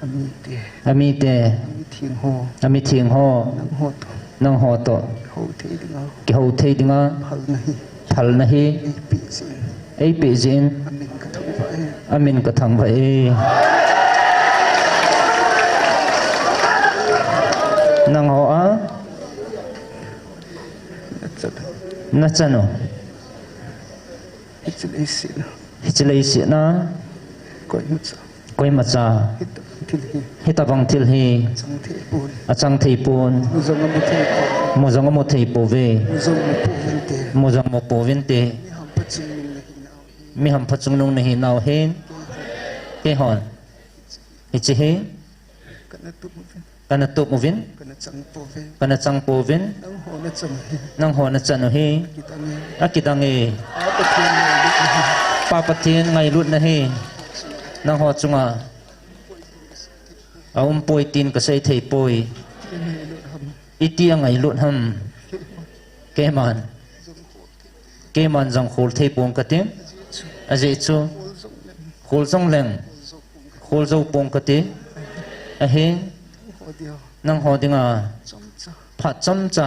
Amite. Amite. Amitheng ho. Amitheng ho. Nangho toh. Nangho toh. Kihou thei dinga. Kihou thei dinga. Phal na hi. Phal na hi. Eipeh jin. Eipeh jin. Amin ka thangvah e. Amin ka thangvah e. Nangho a. Nachan. Nachan u. Hiche leiset a. Hiche leiset a. Koimacha. Koimacha. Hitabang thil hi. Hitabang thil hi. Achang thei pon. Achang thei pon. Mu jong amu thei pon. Mu jong amu thei pouve. Mu jong mu pouvinte. Mu jong mu pouvinte. Mi hampha chungnung na hi nau hin. Keihon. Hiche hi. Kana tup uvin. Kana tup uvin. Kana chang pouvin. Kana chang pouvin. Nangho nachan u hi. Nangho nachan u hi. Akidang e. Akidang e. Pa Pathen ngailut na hi. Pa Pathen ngailut na hi. Nangho chunga. Aumpoi tin kasei thei poi. Iti angailut ham. Keiman. Keiman jong khol thei pon kate. Ajeh chu. Khol jong leng. Khol jou pon kate. Ahin. Nangho dinga. Phat chomcha.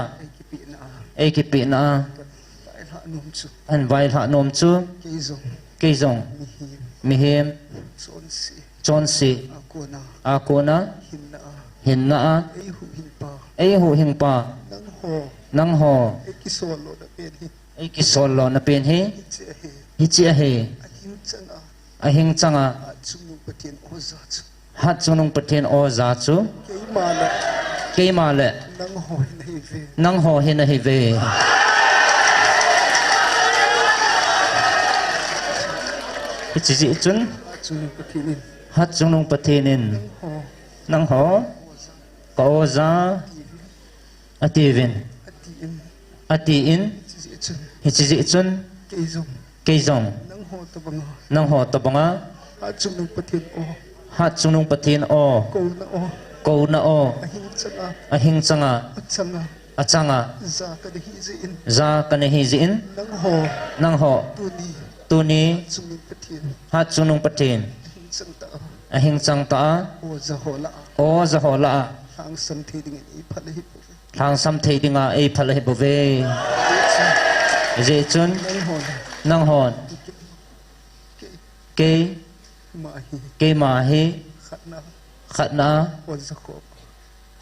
Eikipehna a. Ahin vailhah nom chu. Kei jong. Mihem. Chonse. Chonse. A kona. A kona. Hinna a. Hinna a. Eihuhhingpa. Eihuhhingpa. Nangho. Nangho. Eikisol lona pen hi. Eikisol lona pen hi. Hiche ahi. Hiche ahi. Ahing changa. Ahing changa. Hatchungnung Pathen oja chu. Hatchungnung Pathen oja chu. Keima le. Keima le. Nangho hi nahi ve. Nangho hi nahi ve. Hiche jeh chun. Hatchungnung Pathen in. Hatchungnung Pathen in. Nangho. Nangho. Ka oja. Atiuvin. Atiin. Atiin. Hiche jeh chun. Hiche jeh chun. Kei jong. Kei jong. Nangho tobanga. Nangho tobanga. Hatchungnung Pathen o. Hatchungnung Pathen o. Kouna o. Kouna o. Ahing changa. Ahing changa. Achanga. Achanga. Ja kana hi jeh in. Ja kana hi jeh in. Nangho. Nangho. Tuni. Tuni. Hatchungnung Pathen. Hatchungnung Pathen. Ahing chang ta a. Ahing chang ta a. Oja ho lah a. Oja ho lah a. Lhangsam thei dingin eiphal ahi bouve. Lhangsam thei dinga eiphal ahi bouve. Hijeh chun. Nanghon. Nanghon. Kei. Keima hi. Keima hi. Khatna. Khatna. Oja khom.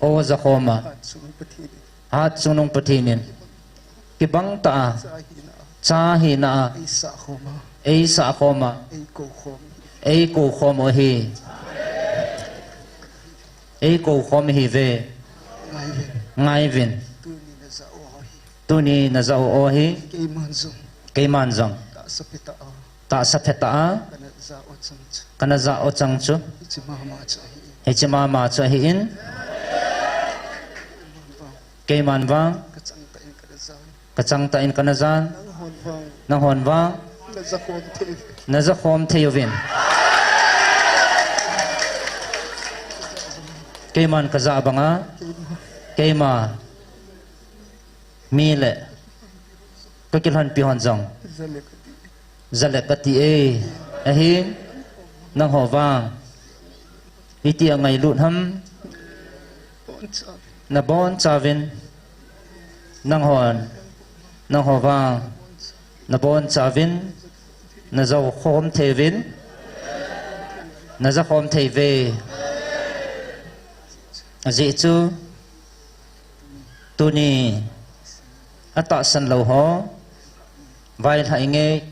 Oja khom a. Hatchungnung Pathen in. Hatchungnung Pathen in. Kibang tah a. Cha hina a. Cha hina a. Eisah khom a. Eisah khom a. Eikou khom. Eikou khom u ahi. Eikou khom ihiuve. Ngaiyuvin. Ngaiyuvin. Tuni najah u ahi. Tuni najah u ahi. Keiman jong. Keiman jong. Tahsa phet a. Tahsa phet a. Kana jah u chang chu. Kana jah u chang chu. Hiche mama chu ahi. Hiche mama chu ahin. Keiman vang. Kachang tah in kana jah u. Kachang tah in kana jan. Nang hon vang. Nang hon vang. Na ja khom thei. Na ja khom thei uvin. Keiman kaja banga. Keima. Keima. Mi le. Kakilhonpi hon jong. Ja le kati. Ja le kati e. Ahin. Nangho vang. Iti angailut ham. Nabonchauvin. Nanghon. Nangho vang. Nabonchauvin. Naja khom thei uvin. Naja khom thei uve. Ajeh chu. Tuni. Atahsan lou ho. Vailhah inge,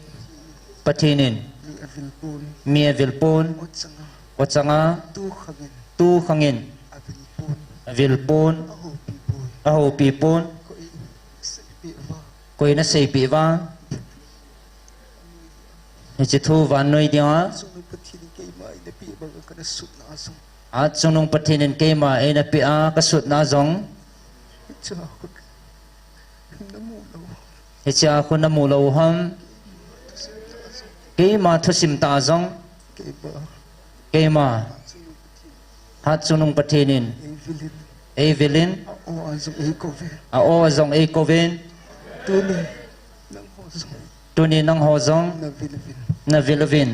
Pathen in. Mi avil pon. Mi avil pon. Ochanga. Ochanga. Tu khangin. Tu khangin. Avil pon. Avil pon. Ahoupi pon. Ahoupi pon. Koi seipeh uva. Koi naseipeh uva. Hiche thu vannoi dinga. Chungnung Pathen in keima eina peh banga kana sutna jong. Achungnung Pathen in keima eina peh a kasutna jong. Hichea khu namu lou. Hichea khu namu lou ham. Keima thusim tah jong. Keima. Keima. Hatchungnung Pathen in. Eivilin. Eivilin. A-o a jong eikouvin. A-o a jong eikouvin. Tuni. Nangho jong. Tuni nangho jong. Navil uvin. Navil uvin.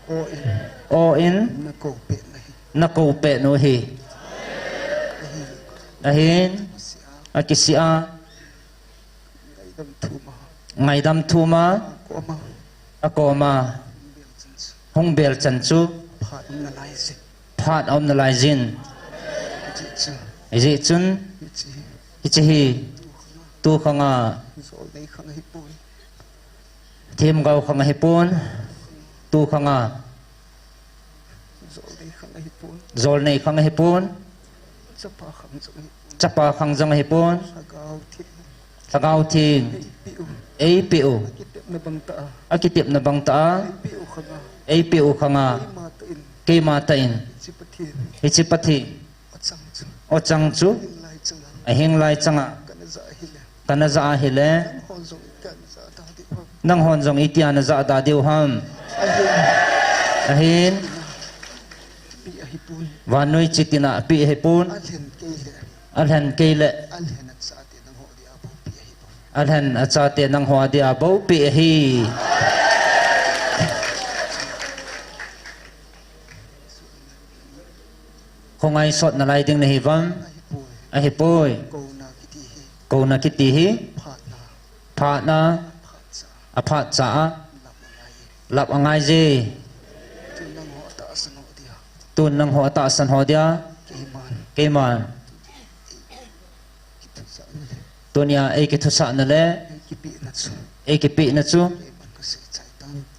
O in. O in. Nakou peh nahi. Nakou peh nahi. Ahin. Akisih a. Ngaidam thum a. Ngaidam thum a. Akoma. Akoma. Hung bel chan chu. Phat aum nalai jin. Phat aum nalai jin. Hijeh chun. Hijeh chun. Hiche. Hiche hi. Tu khanga. Tu khanga. Jolnei khang ahipon. Themgao khang ahipon. Tu khanga. Jolnei khang ahipon. Jolnei khang ahipon. Chapa khang jong ahipon. Chapa khang jong ahipon. Lhagao Theng. Lhagao Theng. Eipeh u. Eipeh u. Akitepna bang tah a. Akitepna bang tah a. Eipeh u khanga. Eipeh u khanga. Keima tah in. Keima tah in. Hiche Pathen. Hiche Pathen. Ochang chu. Ochang chu. Ahing lai changa. Ahing lai changa. Kana ja ahile. Kana ja ahile. Nanghon jong itia naja da diu ham. Nanghon jong itia naja da diu ham. Ahin. Ahin. Peh ahipon. Vannoi chitina peh ahipon. Alhen kei le. Alhen kei le. Alhen achate nangho dia bou peh ahipon. Alhen achate nangho dia bou peh ahi. Khongai sot nalai ding nahi vam. Ahipoi. Ahipoi. Kouna kiti hi. Kouna kiti hi. Phatna. Phatna. Aphatcha. Aphatcha a. Lap angai. Lap angai je. Tun nangho atahsan ho dia. Tun nangho atahsan ho dia. Keiman. Keiman. Tunia eikithusahna le. Eikipehna chu. Eikipehna chu.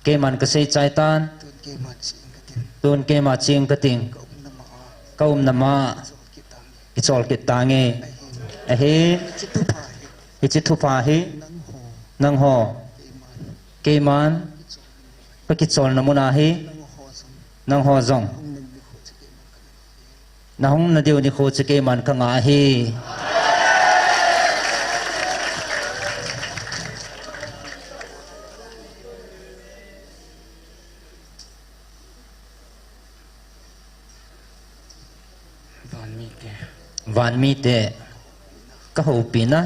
Keiman kasei chai tan. Keiman kasei chai tan. Tun keima ching kating. Tun keima ching kating. Ka umna ma. Ka umna ma. Kichol kit tange. Kichol kit tange. Ahi. Ahi. Hiche thupha hi. Hiche thupha hi. Nangho. Nangho. Keiman. Keiman. Kakicholna muna hi. Nangho jong. Nangho jong. Hung nang nikho chu keiman kana Nahung nadiu nikho chu keiman kanga ahi. Vanmite. Vanmite. Kahoupina.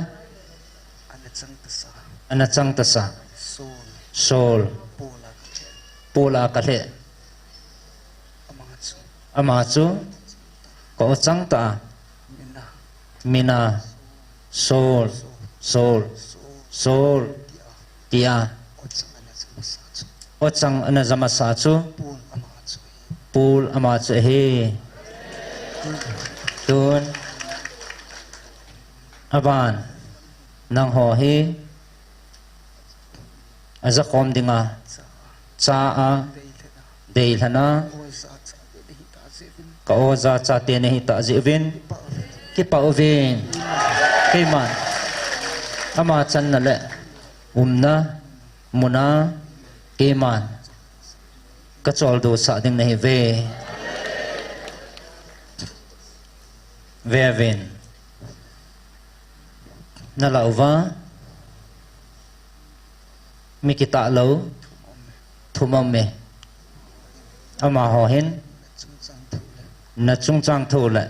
Ana chang tasa. Ana chang tasa. Sol. Sol. Pola kalheh. Pola kalheh. Ama chu. Ama chu. Ka ochang ta. Mina. Mina. Sol. Sol. Sol. Tia. Ochang ana ja masa chu. Pul ama chu ahi. Tun. Aban. Nangho hi. Ajakhom dinga. Cha a. Deilhana. Ka oja chate nahi tah jeh uvin. Kipah uvin. Keiman. Ama channa le. Umna. Muna. Keiman. Kacholdo sah ding nahi uve. Ve uvin. Nalah uva. Mi kitah lou thum um e. Amaho hin nachungchang thu le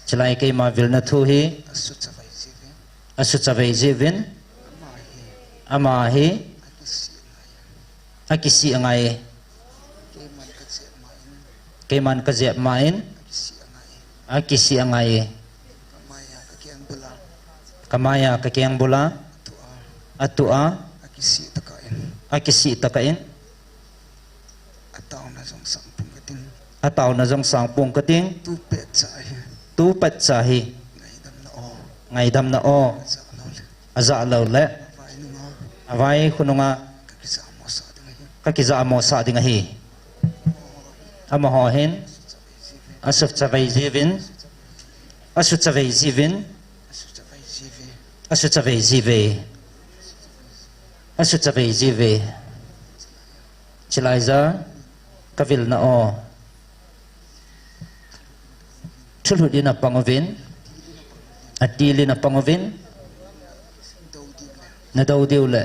chulai keima vilna thu hi asuchavei jiuvin, ama hi akisih angai e. Keiman kajep ma in akisih angai e. Kamaiya kakeng bula atuh a akisih tokah in ataona jong sang pong kating. Tupet cha hi ngaidamna o ajah lou le avai khonunga kakijah mosah ding ahi. Amaho hin asuchavei jiuvin, asuchavei jiuvin, asuchavei jiuve, asuchavei jiuve. Chulai ja kavilna o thulhut in apang uvin, atil in apang uvin, nadou diu le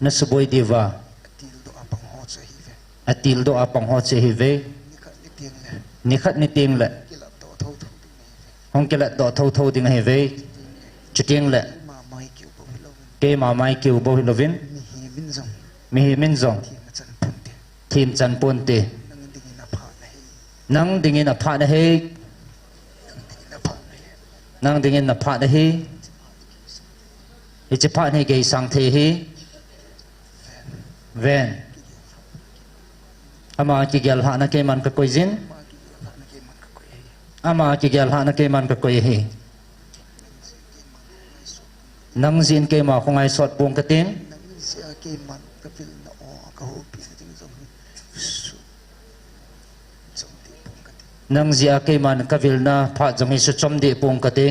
nasuboi diuva atildoh a pang ho chu ahiuve. Nikhat niteng le hung kilatdoh thouthou ding ahiuve. Chuteng le keima mai keu bou hilouvin mihem in jong themchan ponte. Nang dingin aphat ahi. Nang dingin naphat ahi. Hiche phat hi geisang thei ahi. Ven. Ama kigel lhahna keiman kakoi jin. Ama kigel lhahna keiman kakoi ahi. Nang jeh in keima khongai sot pong katin. Nang jeh a keiman kavilna phat jong hi suchom deh pong kate.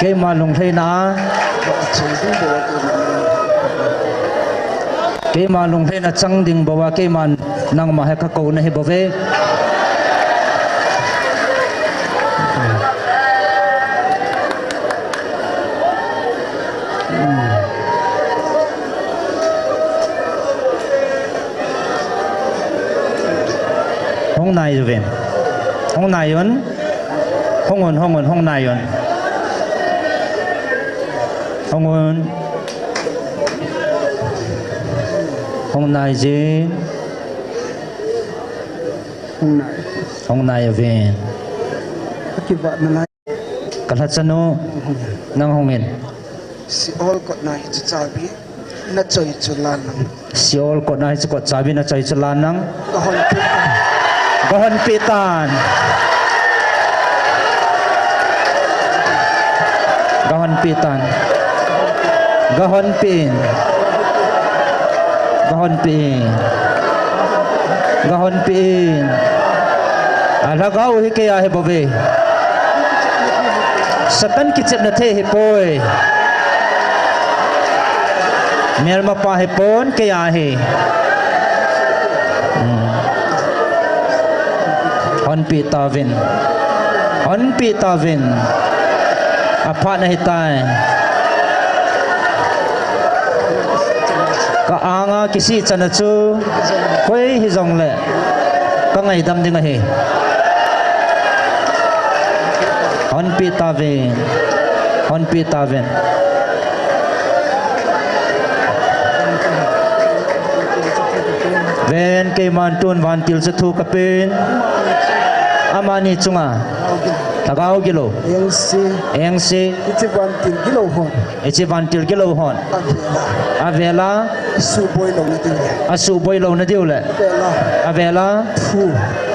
Keima lunglhaina, keima lunglhaina chang ding bouva, keiman nangma hi kakouna hi bouve. Hung nai uvin. Hung nai un. Hung un, hung un, hung nai un. Hung un. Hung nai jin. Hung nai. Hung nai uvin. Ka lhachanu, nang hung in. Seol kotna hiche chabi nachoi chu lan lang. Seol kotna hiche kot chabi nachoi chu lan lang. Kahonpeh tan. Kahonpeh tan. Kahonpeh tan. Kahonpeh in. Kahonpeh in. Kahonpeh in. Alhagao hi keiya hi bouve. Satan kichepna thei hipoi. Melmapa hipon keiya hi. Honpeh tauvin. Honpeh tauvin. Aphat nahitai. Ka anga kisih chana chu koi hijongle ka ngaidam ding ahi. Honpeh tauvin. Honpeh tauvin. Ven, keiman tun vantil chu thu kapen. Amani chunga Lhagao gilou. Engse. Engse. Hiche vantil gilou hon. Hiche vantil gilou hon. Avela. Avela. Suboi louna diu le. Asuboi louna diu le. Avela. Avela. Thu.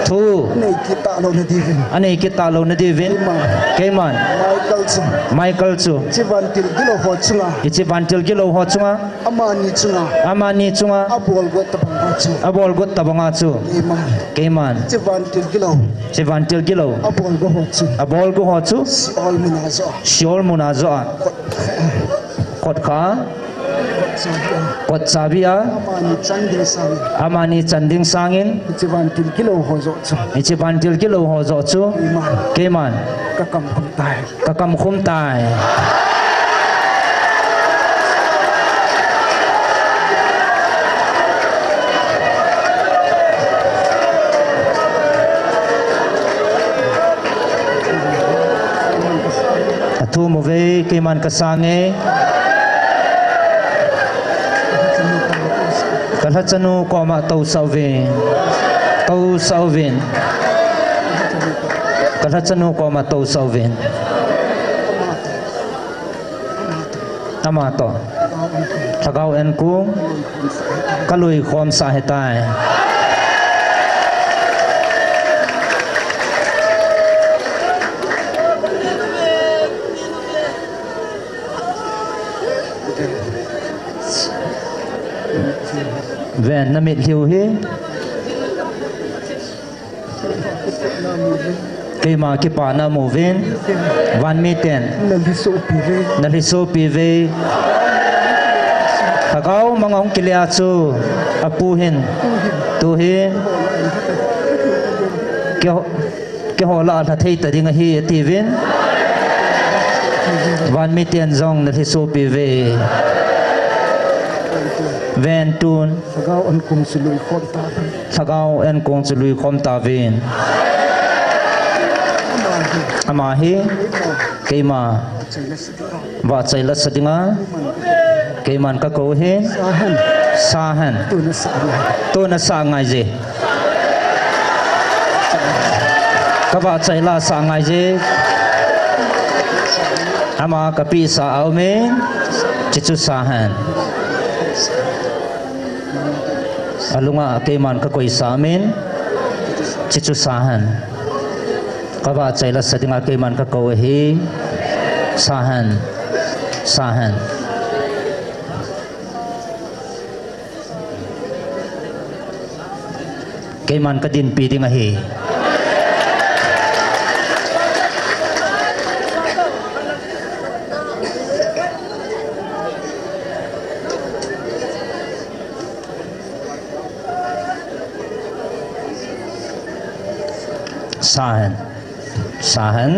Thu. Nei kit talouna diuvin. Anei kit talouna diuvin. Keiman. Keiman. Michael chu. Michael chu. Hiche vantil gilou ho chunga. Hiche vantil gilou ho chunga. Amani chunga. Amani chunga. Abol got tabanga chu. Abol got tabanga chu. Keiman. Keiman. Hiche vantil gilou. Hiche vantil gilou. Abol got ho chu. Abol got ho chu. Seol muna joh a. Seol muna joh a. Kot kha. Kot chabi a. Amani chan ding sangin. Amani chan ding sangin. Hiche vantil gilou ho joh chu. Hiche vantil gilou ho joh chu. Keiman. Keiman. Ka kam khum tai. Ka kam khum tai. Athum uve, keiman kasang e. Kalhachanu koma tousah uvin. Tousah uvin. Kalhachanu koma tousah uvin. Ama toh. Lhagao enkong. Kalui khomsah ahitai. Ven, namitlhi u hi. Keima kipana muvin. Vanmiten. Nalhi sopi uve. Nalhi sopi uve. Lhagao mang ahung kile a chu. Apu hin. Tuhin. Keiho, keiho lah a lha thei ta ding ahi atiuvin. Vanmiten jong nalhi sopi uve. Ven tun. Lhagao enkong chu lui khom ta. Lhagao enkong chu lui khom tauvin. Ama hi. Keima. Vahchoi la sa dinga. Keiman kakou hin. Sa hen. Sa hen. Tuna sa ngai. Tuna sa ngai je. Kavahchoi la sa ngai je. Ama kapeh sa aume. Chuchu sa hen. Alunga keiman kakoi sa min. Chuchu sa hen. Kavahchoi la sa dinga keiman kakou ahi. Sa hen. Sa hen. Keiman kadinpi ding ahi. Sa hen. Sa hen.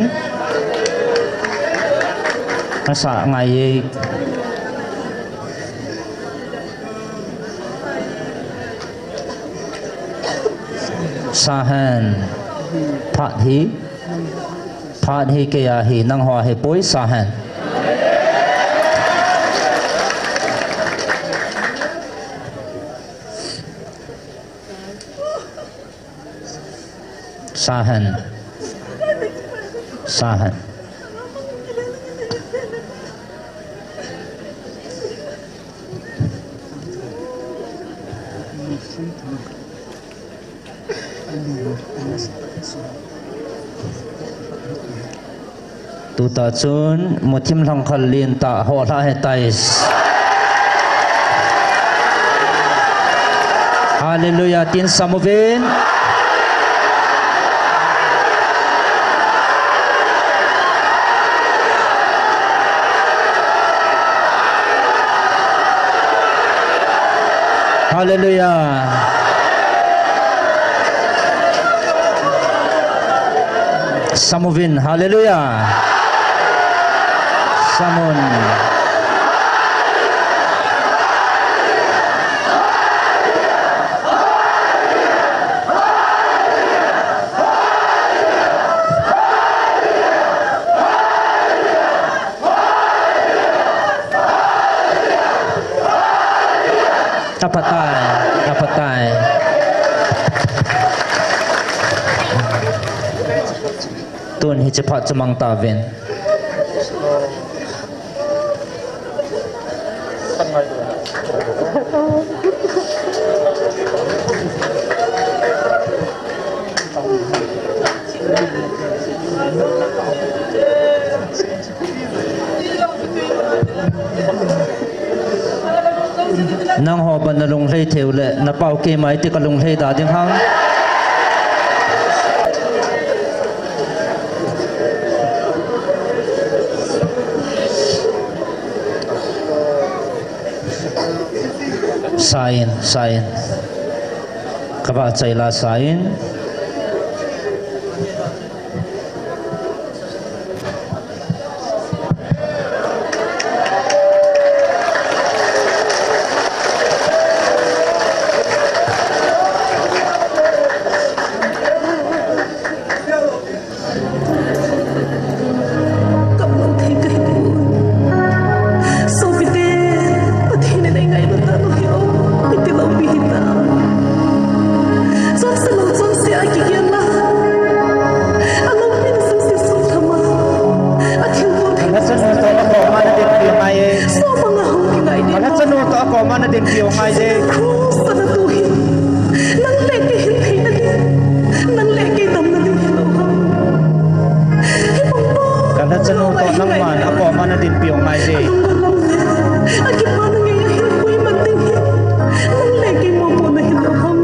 Nasa ngai e. Sa hen. Phat hi. Phat hi keiya hi, nangho hi poi sa hen. Sa hen. Sa hen. Tuta chun muthim lhangkhal lentah ho lha ahitai. Hallelujah, tin sam uvin. Hallelujah. Sam uvin, hallelujah. Sam un. Aphatai, aphatai. Hiche phat chu mang tauvin. Nangho ban nalung lhei thei uleh, napao keima iti kalung lhei da ding ham. Sa in, sa in. Kavah chai la sa in. Kap lou thei kahi poi. Sopite, Pathen in eingailut talou hi o, iti loupi hitam. Chonse lou chonse a kigel a, aloupina jouse sutham a, athilbol thei. Nachanu toh akoma nadinpi u ngai e. Somang a hung kingai ding. Nachanu toh akoma nadinpi u ngai e. Cross a natoh hi. Nang le kei hin theina ding, nang le kei damna ding hilou ham. Hibang pa, ka nachanu toh nangman akoma nadinpi u ngai e. Alungdon lam le akipana ngei a hin koiman ding hi, nang le kei mopohna hilou ham.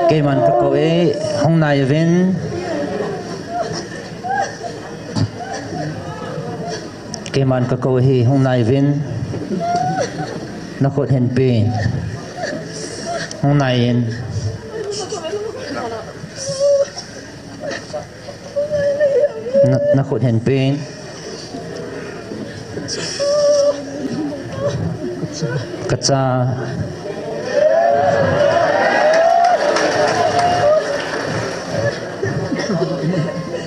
Keiman kakou e, hung nai uvin. Keiman kakou e, hung nai uvin. Nakhut hin pen. Hung nai in. Na, nakhut hin pen. Kacha.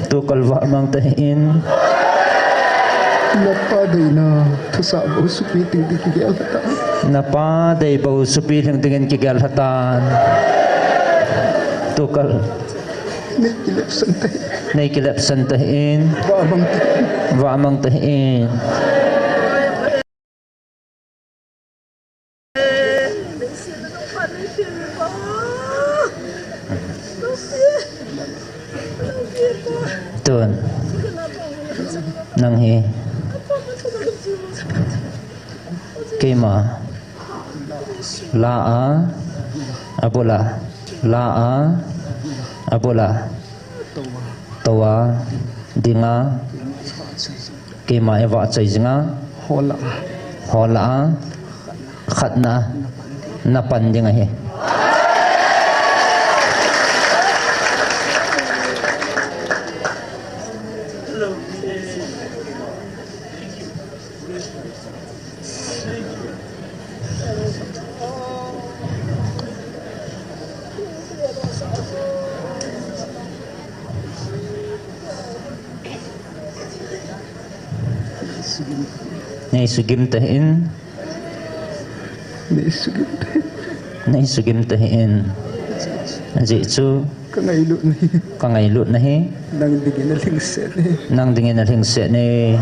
Tukal vah mang tahih in. Napa deina thusah bou supi ding ding kigel lhatan. Napa dei bou supi ding dingin kigel lhatan. Tukal. Nei kilepsan tahih. Nei kilepsan tahih in. Vah mang tahih in. Vah mang tahih in. Tun. Nang hi. Keima. La a, abul a, la a, abul a, tou a, ding a, keima eivah choi jing a, hol a, khatna, napan ding ahi. Nei sugim tahih in. Nei sugim tahih in. Nei sugim tahih in. Ajeh chu. Ka ngailut nahi. Ka ngailut nahi. Nang dingin alhingset nahi. Nang dingin alhingset nahi.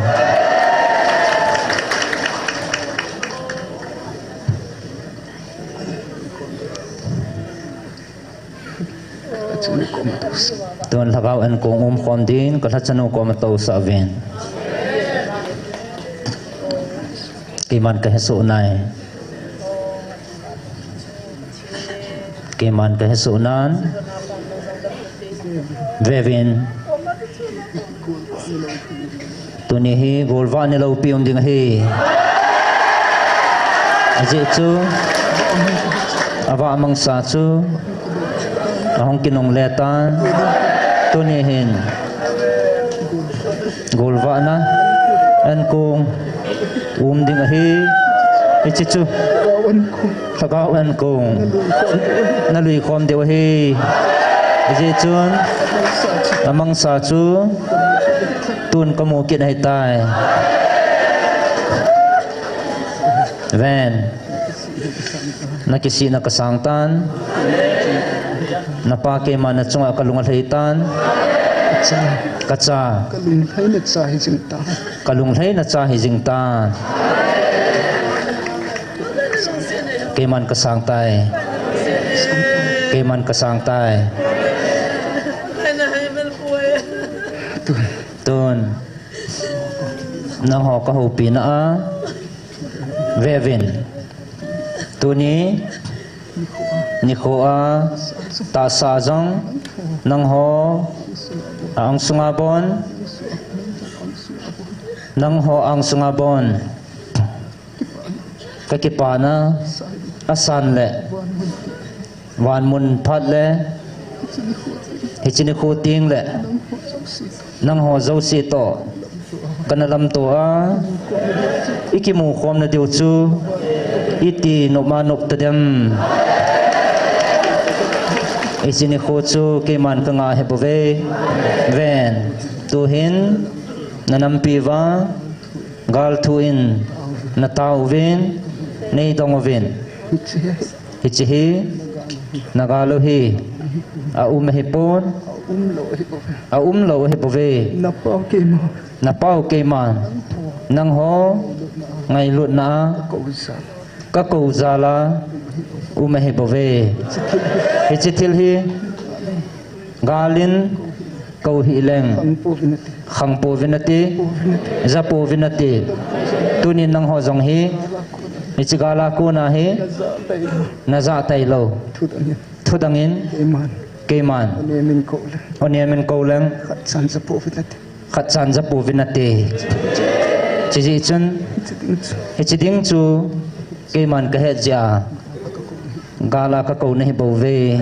Tun lhagao ankong umkhom din, ka lhachanu koma tousah uvin. Keiman kahesoh nai. Keiman kahesoh nan. Vevin. Tuni hi golvah ni loupi um ding ahi. Ajeh chu, avah mangsa chu, ahung kinungle tan. Tuni hin. Golvahna ankong um ding ahi. Hiche chu lhagao ankong nalui khom diu ahi. Hijeh chun amangsa chu tun kamu kit ahitai. Ven. Nakisihna kasang tan. Napa keima nachunga kalung alhai tan. Kacha. Kacha. Kalunglhaina cha hijing tan. Kalunglhaina cha hijing tan. Keiman kasang tai. Keiman kasang tai. Tun. Nangho kahoupina a. Vevin. Tuni nikho a tahsa jong nangho a angsunga bon, nangho angsunga bon kakipana asan le vanmun phat le hiche nikho teng le nangho jouse toh kana lamto a ikimu khomna diu chu iti nop ma nop tadem. Hiche nikho chu keiman kanga hibouve. Ven. Tuhin nanampi uva galthu in nataovin neidong uvin. Hiche hi nagal u hi aum ahipon, aumlou ahibouve. Napao keiman, napao keiman nangho ngailutna a kakou jal a um ahibouve. Hiche thil hi galin kou hih leng khangpouvin ati, japouvin ati. Tunin nangho jong hi hiche gal a kona hi najah tailou. Thudang in. Keiman. Keiman. Onem in kou leng. Onem in kou leng. Khat chan japouvin ati. Khat chan japouvin ati. Chujeh chun. Hiche ding chu. Hiche ding chu. Keiman kahet jeh a. Gal a kakou nahi bouve.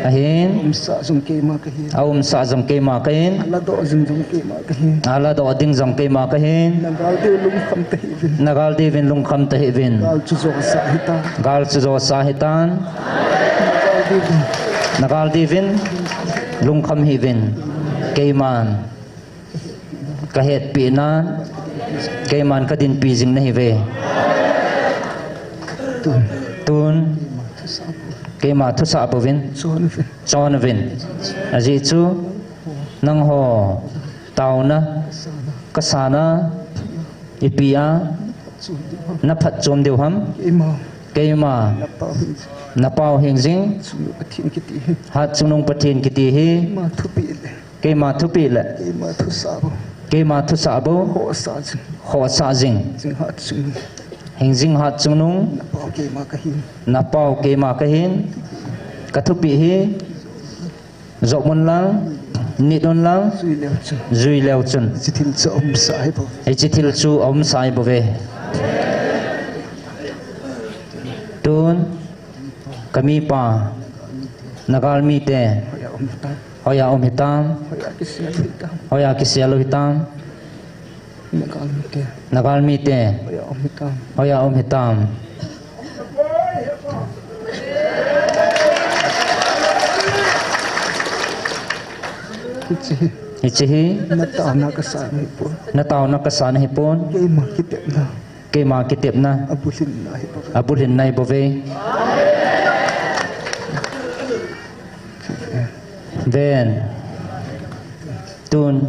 Ahin. Umsah jong keima kahin. Aumsah jong keima kahin. Aladoh jing jong keima kahin. Aladoh ding jong keima kahin. Nagal diu lungkham tahih uvin. Nagal diuvin lungkham tahih uvin. Gal chu josa hitan. Gal chu josa hitan. Nagal diuvin. Nagal diuvin lungkham hih uvin. Keiman. Kahetpi nan. Keiman kadinpi jing nahiuve. Tun. Tun. Keima thusah bouvin. Chon uvin. Chon uvin. Ajeh chu. Nangho. Taona. Kasana. Ipi a. Naphatchom diu ham. Keima. Keima. Napao hing jing. Napao hing jing. Chungnung Pathen kiti hi. Hatchungnung Pathen kiti hi. Keima thupeh le. Keima thupeh le. Keima thusah bou. Keima thusah bou. Khohsah jing. Khohsah jing. Jinghat chungnung. Hing jinghat chungnung. Napao keima kahin. Napao keima kahin. Kathupeh hi. Jop un lang. Nit un lang. Jui leu chun. Jui leu chun. Hiche thil chu aumsah ahi bou. Hiche thil chu aumsah ahi bouve. Tun. Kamipa. Nagal mite. Hoiya um hitam. Hoiya um hitam. Hoiya kisel u hitam. Hoiya kisel u hitam. Nagal mite. Nagal mite. Hoiya um hitam. Hoiya um hitam. Hiche hi. Hiche hi. Nataona kasan ahipon. Nataona kasan ahipon. Keima kitepna. Keima kitepna. Abulhinna ahi bouve. Abulhinna ahi bouve. Ven. Tun.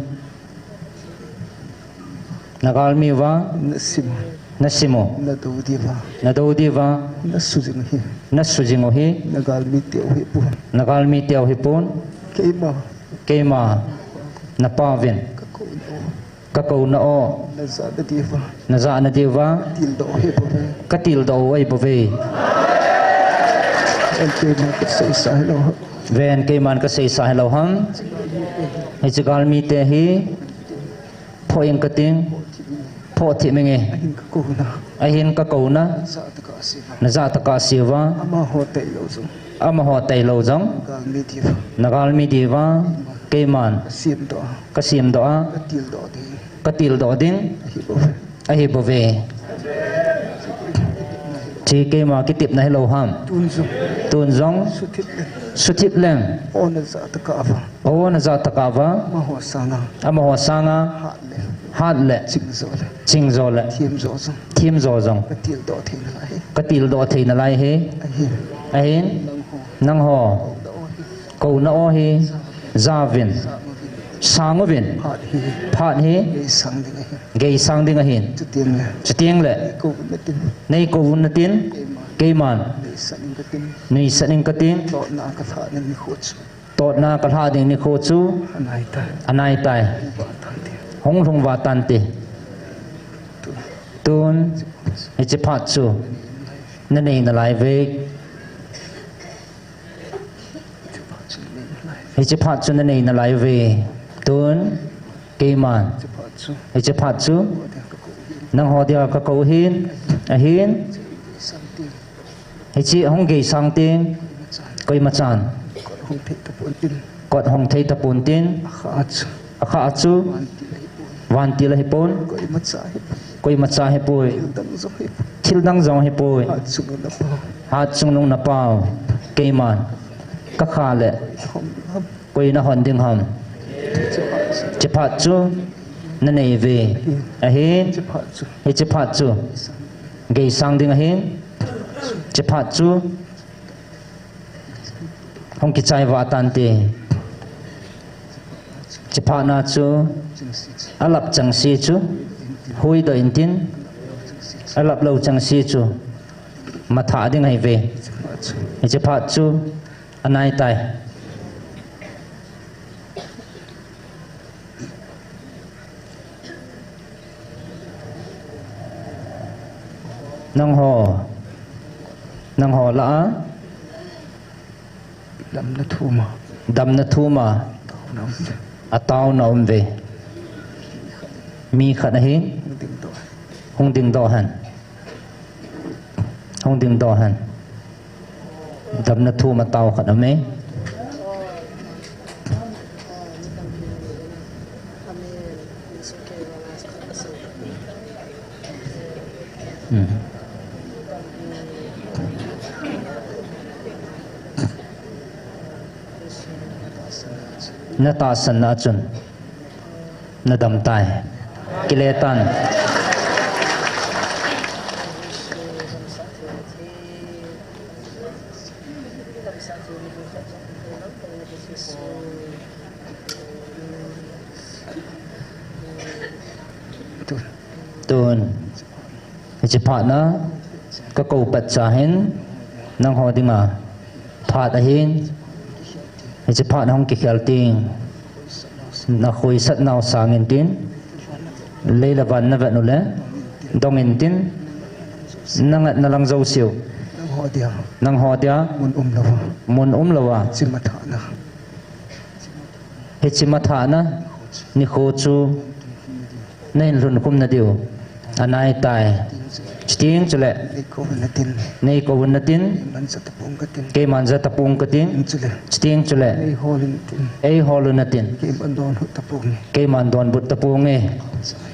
Nagalmi uva. Nasim u. Nasim u. Nadou diuva. Nadou diuva. Nasu jing u hi. Nasu jing u hi. Nagalmi teu hipon. Nagalmi teu hipon. Keima. Keima. Napa uvin. Kakou nau. Kakou nau. Najah nadiuva. Najah nadiuva. Katildoh u ahi bouve. Katildoh u ahi bouve. Ven keiman kaseisa hilou ham. Ven keiman kaseisa hilou ham. Hiche galmite hi. Phoh ing kating. Phoh thim inge. Ahin kakouna. Ahin kakouna. Najah tah a asei uva. Najah tah a asei uva. Amaho tailou jong. Amaho tailou jong. Nagalmi diuva. Nagalmi diuva. Keiman. Kasemdoh a. Kasemdoh a. Katildoh ding. Katildoh ding. Ahi bouve. Ahi bouve. Hiche keima kitepna hilou ham. Tun jong. Tun jong. Suthip leng. Suthip leng. O najah tah a uva. O najah tah a uva. Amaho sanga. Amaho sanga. Hat le. Hat le. Chingjo le. Chingjo le. Themjo jong. Themjo jong. Katildoh thei nalai hi. Katildoh thei nalai hi. Ahin. Ahin. Nangho. Nangho. Kouna o hi. Kouna o hi. Jauvin. Sang uvin. Sang uvin. Phat hi. Phat hi. Geisang ding ahin. Geisang ding ahin. Chuteng le. Chuteng le. Nei kou uvin natin. Nei kou uvin natin. Keiman. Keiman. Nuisat ing katin. Nuisat ing katin. Totna kalhah ding nikho chu. Totna kalhah ding nikho chu. Anaitai. Anaitai. Hung lhung vatante. Hung lhung vatante. Tun. Tun. Hiche phat chu. Nanei nalai uve. Hiche phat chu nanei nalai uve. Tun. Keiman. Hiche phat chu. Hiche phat chu. Nangho dia kakou ahin. Ahin. Hiche hung geisang teng. Koimachan. Kot hung thei tapon tin. Kot hung thei tapon tin. Akhah chu. Akhah chu. Vantil ahipon. Vantil ahipon. Koimacha ahipoi. Koimacha ahipoi. Thildang jong ahipoi. Thildang jong ahipoi. Hatchungnung napao. Hatchungnung napao. Keiman. Kakha le. Koi nahon ding ham. Koi nahon ding ham. Hiche phat chu. Nanei uve. Ahin. Hiche phat chu. Hiche phat chu. Geisang ding ahin. Hiche phat chu. Hung kichai vatante. Hiche phat na chu. Alap chengse chu. Huhdoh intin. Alap lou chengse chu. Mathah ding ahiuve. Hiche phat chu. Anaitai. Nangho, nangho lah a, Damna thum a. Damna thum a. Taona um ve. Ataona um ve. Mi khat ahi. Hung dingdoh hen. Hung dingdoh hen. Hung dingdoh hen. Damna thum a tao khat aume. Hmm. Na tahsanna chun na dam tai. Kile tan. Tun. Hiche phat na ka kou pat cha hin, nangho dinga phat ahin, hiche phat na hung kikhel ting, na khoisat nau sangin tin, lei le van na vet u le, dongin tin, na ngatna lang jouseu. Nangho dia. Nangho dia. Mun um lou a. Mun um lou a. Hiche mathahna. Hiche mathahna. Nikho chu. Nahin lhun khum nadiu. Anai tai. Chuteng chule. Nei kou un natin. Nei kou un natin. Keiman ja tapong kating. Keiman ja tapong kating. Chuteng chule. Chuteng chule. Ei hol un natin. Ei hol un natin. Keiman donbut tapong. Keiman donbut tapong e.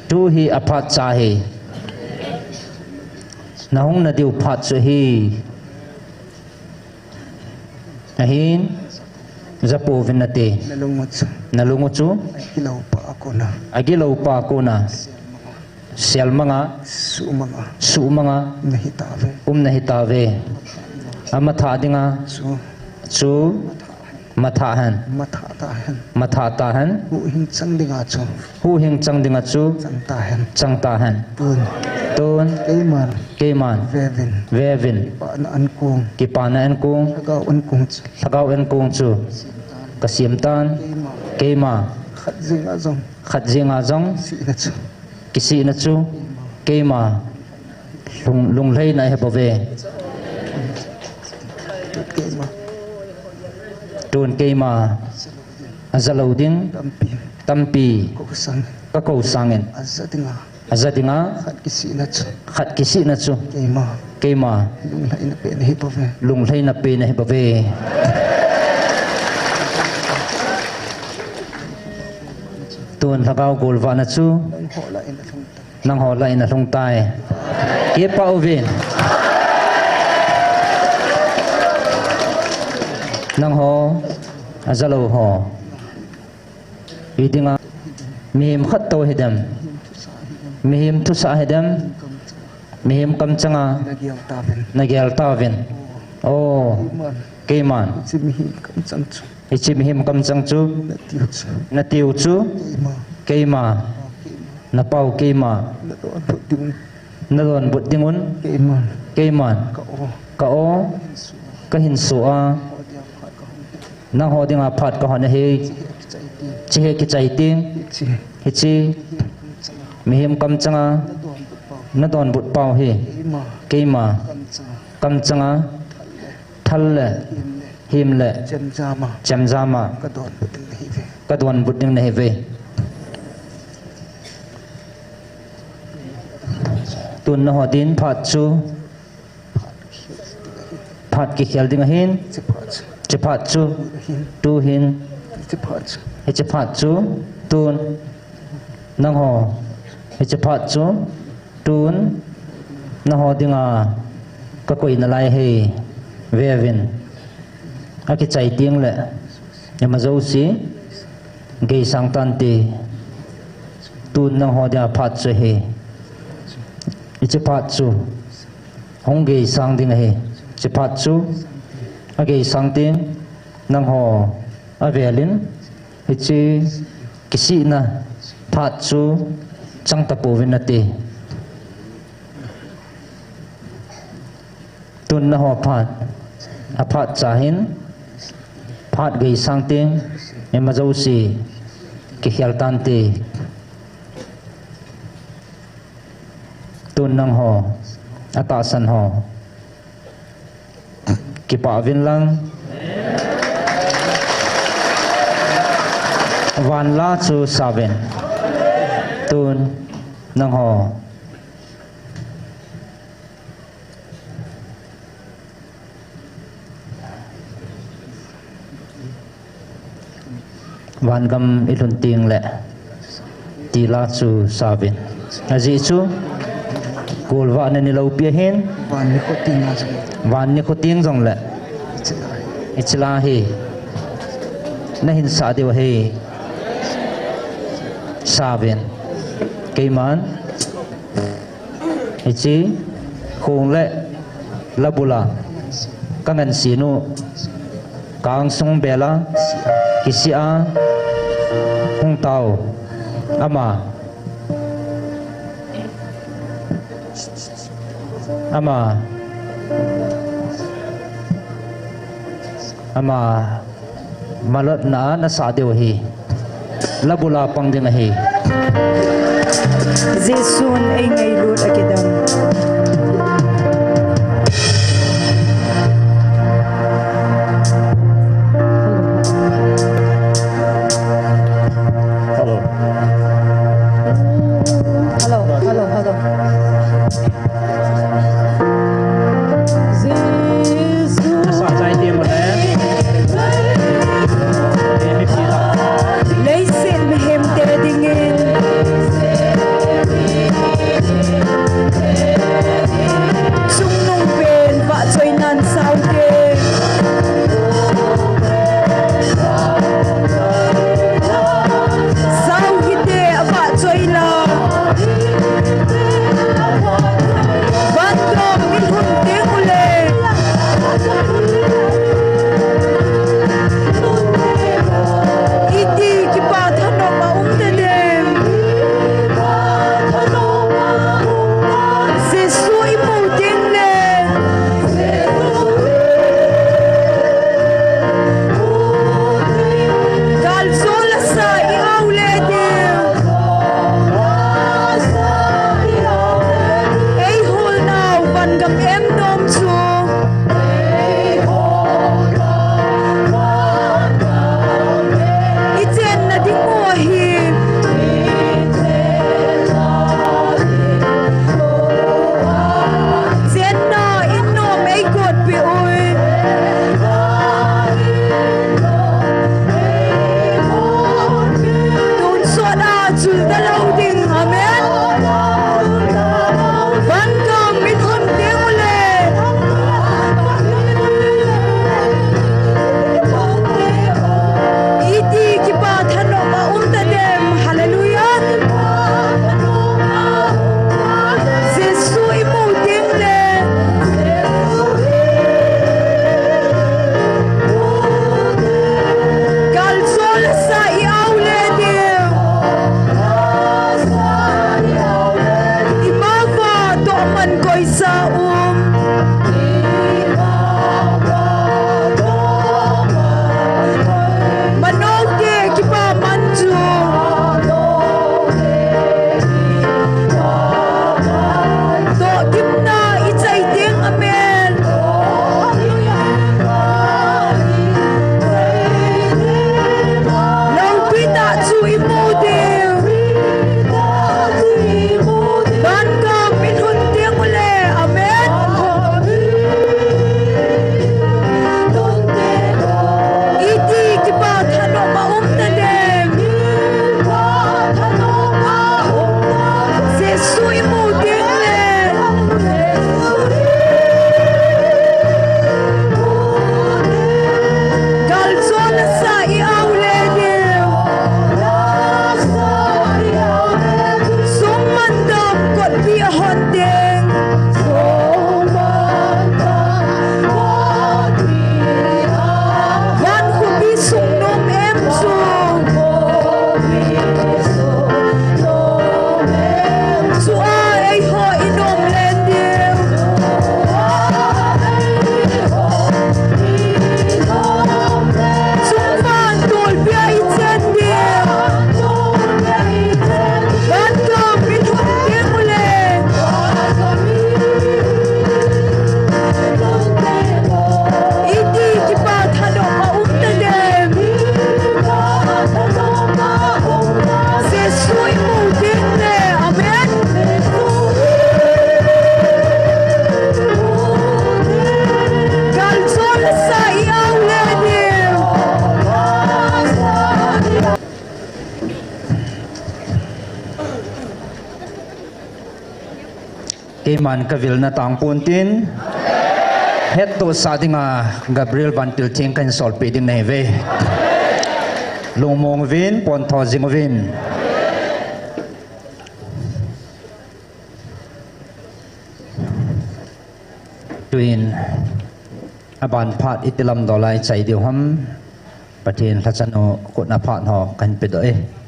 Tu hi aphat cha hi. Na hung nadiu phat chu hi. Ahin, ja pouvin nate. Na lung u chu. Na lung u chu. Agilou pa a kona. Agilou pa a kona. Sel manga. Suh manga. Suh manga. Na hi tave. Um na hi tave. Amathah dinga. Chu. Chu. Mathah hen. Mathah tahen. Mathah tahen. Huhhing chang dinga chu. Huhhing chang dinga chu. Chang tahen. Chang tahen. Tun. Tun. Keiman. Keiman. Vevin. Vevin. Kipana ankong. Kipana ankong. Lhagao ankong chu. Lhagao ankong chu. Ka siam tan. Keima. Keima. Khat jenga jong. Khat jenga jong. Sihna chu. Kisihna chu. Keima. Lung, lunglhaina ahi bouve. Tun keima. Tun keima. Aja lou ding. Tampi. Tampi. Ka kou sang. Ka kou sangin. Aja dinga. Aja dinga. Khat kisihna chu. Khat kisihna chu. Keima. Keima. Lunglhaina pen ahi bouve. Lunglhaina pen ahi bouve. Tun lhagao golvahna chu. Nangho lah in alhung tai. Nangho lah in alhung tai. Kipah uvin. Nangho, aja lou ho. Idinga, mihem khat tou hidem. Mihem thusah hidem. Mihem kamchanga. Na gel tauvin. Na gel tauvin. O. Keiman. Keiman. Hiche mihem kamchang chu. Hiche mihem kamchang chu. Na tiu chu. Na tiu chu. Keima. Keima. Keima. Na pau keima. Na donbut ding. Na donbut dingun. Keiman. Keiman. Ka o. Ka o. Ka hin so a. Ka hin so a. Nangho dia phat ka hon ahi. Nangho dinga phat ka hon ahi. Hiche hi kichai ting. Hiche hi kichai ting. Hiche. Hiche. Mihem kamchanga. Mihem kamchanga. Na donbut pau. Na donbut pau hi. Keima. Keima. Kamchanga. Kamchanga. Thal le. Thal le. Him le. Him le. Chemjam a. Chemjam a. Ka donbut ding nahi ve. Ka donbut ding nahi ve. Tun nangho din phat chu. Phat kikhel ding ahin. Hiche phat chu. Hiche phat chu. Tuhin. Hiche phat chu. Hiche phat chu. Tun. Nangho. Hiche phat chu. Tun. Nangho dinga. Ka koi nalai ahi. Vevin. Akichai ting le. Ima jouse. Geisang tante. Tun nangho dinga phat chu ahi. Hiche phat chu. Hung geisang ding ahi. Hiche phat chu. Ageisang ting. Nangho. Avelin. Hiche. Kisihna. Phat chu. Chang tapouvin nate. Tun nangho phat. Aphat cha hin. Phat geisang ting. Ima jouse. Kikhel tante. Tun nangho. Atahsan ho. Kipah uvin lang. Van la chu sauvin. Tun nangho. Van gam i lhun teng le ti la chu sauvin. Ajeh chu golvah na ni lou pi ahin. Van nikho teng jong le. Hiche la hi. Na hin sa diu ahi. Sauvin. Keiman. Hiche, khong le labul a ka ngansi nu, ka angsung bel a, kisih a, hung tao, ama, ama, ama, Malotna a na sa diu ahi. Labul a pang ding ahi. Jesun ei ngailut a kidam. Hello. Hello, hello, hello. Leiset mihem te dingin. Keiman kavilna tangpon tin, hettohsah dinga Gabriel Vantiltheng kahin solpeh ding nahiuve. Lungmong uvin, pontho jing uvin. Tuin, aban phat iti lamdoh lai chai diu ham, Pathen lhachanu khutna phat ho kahin pedoh e.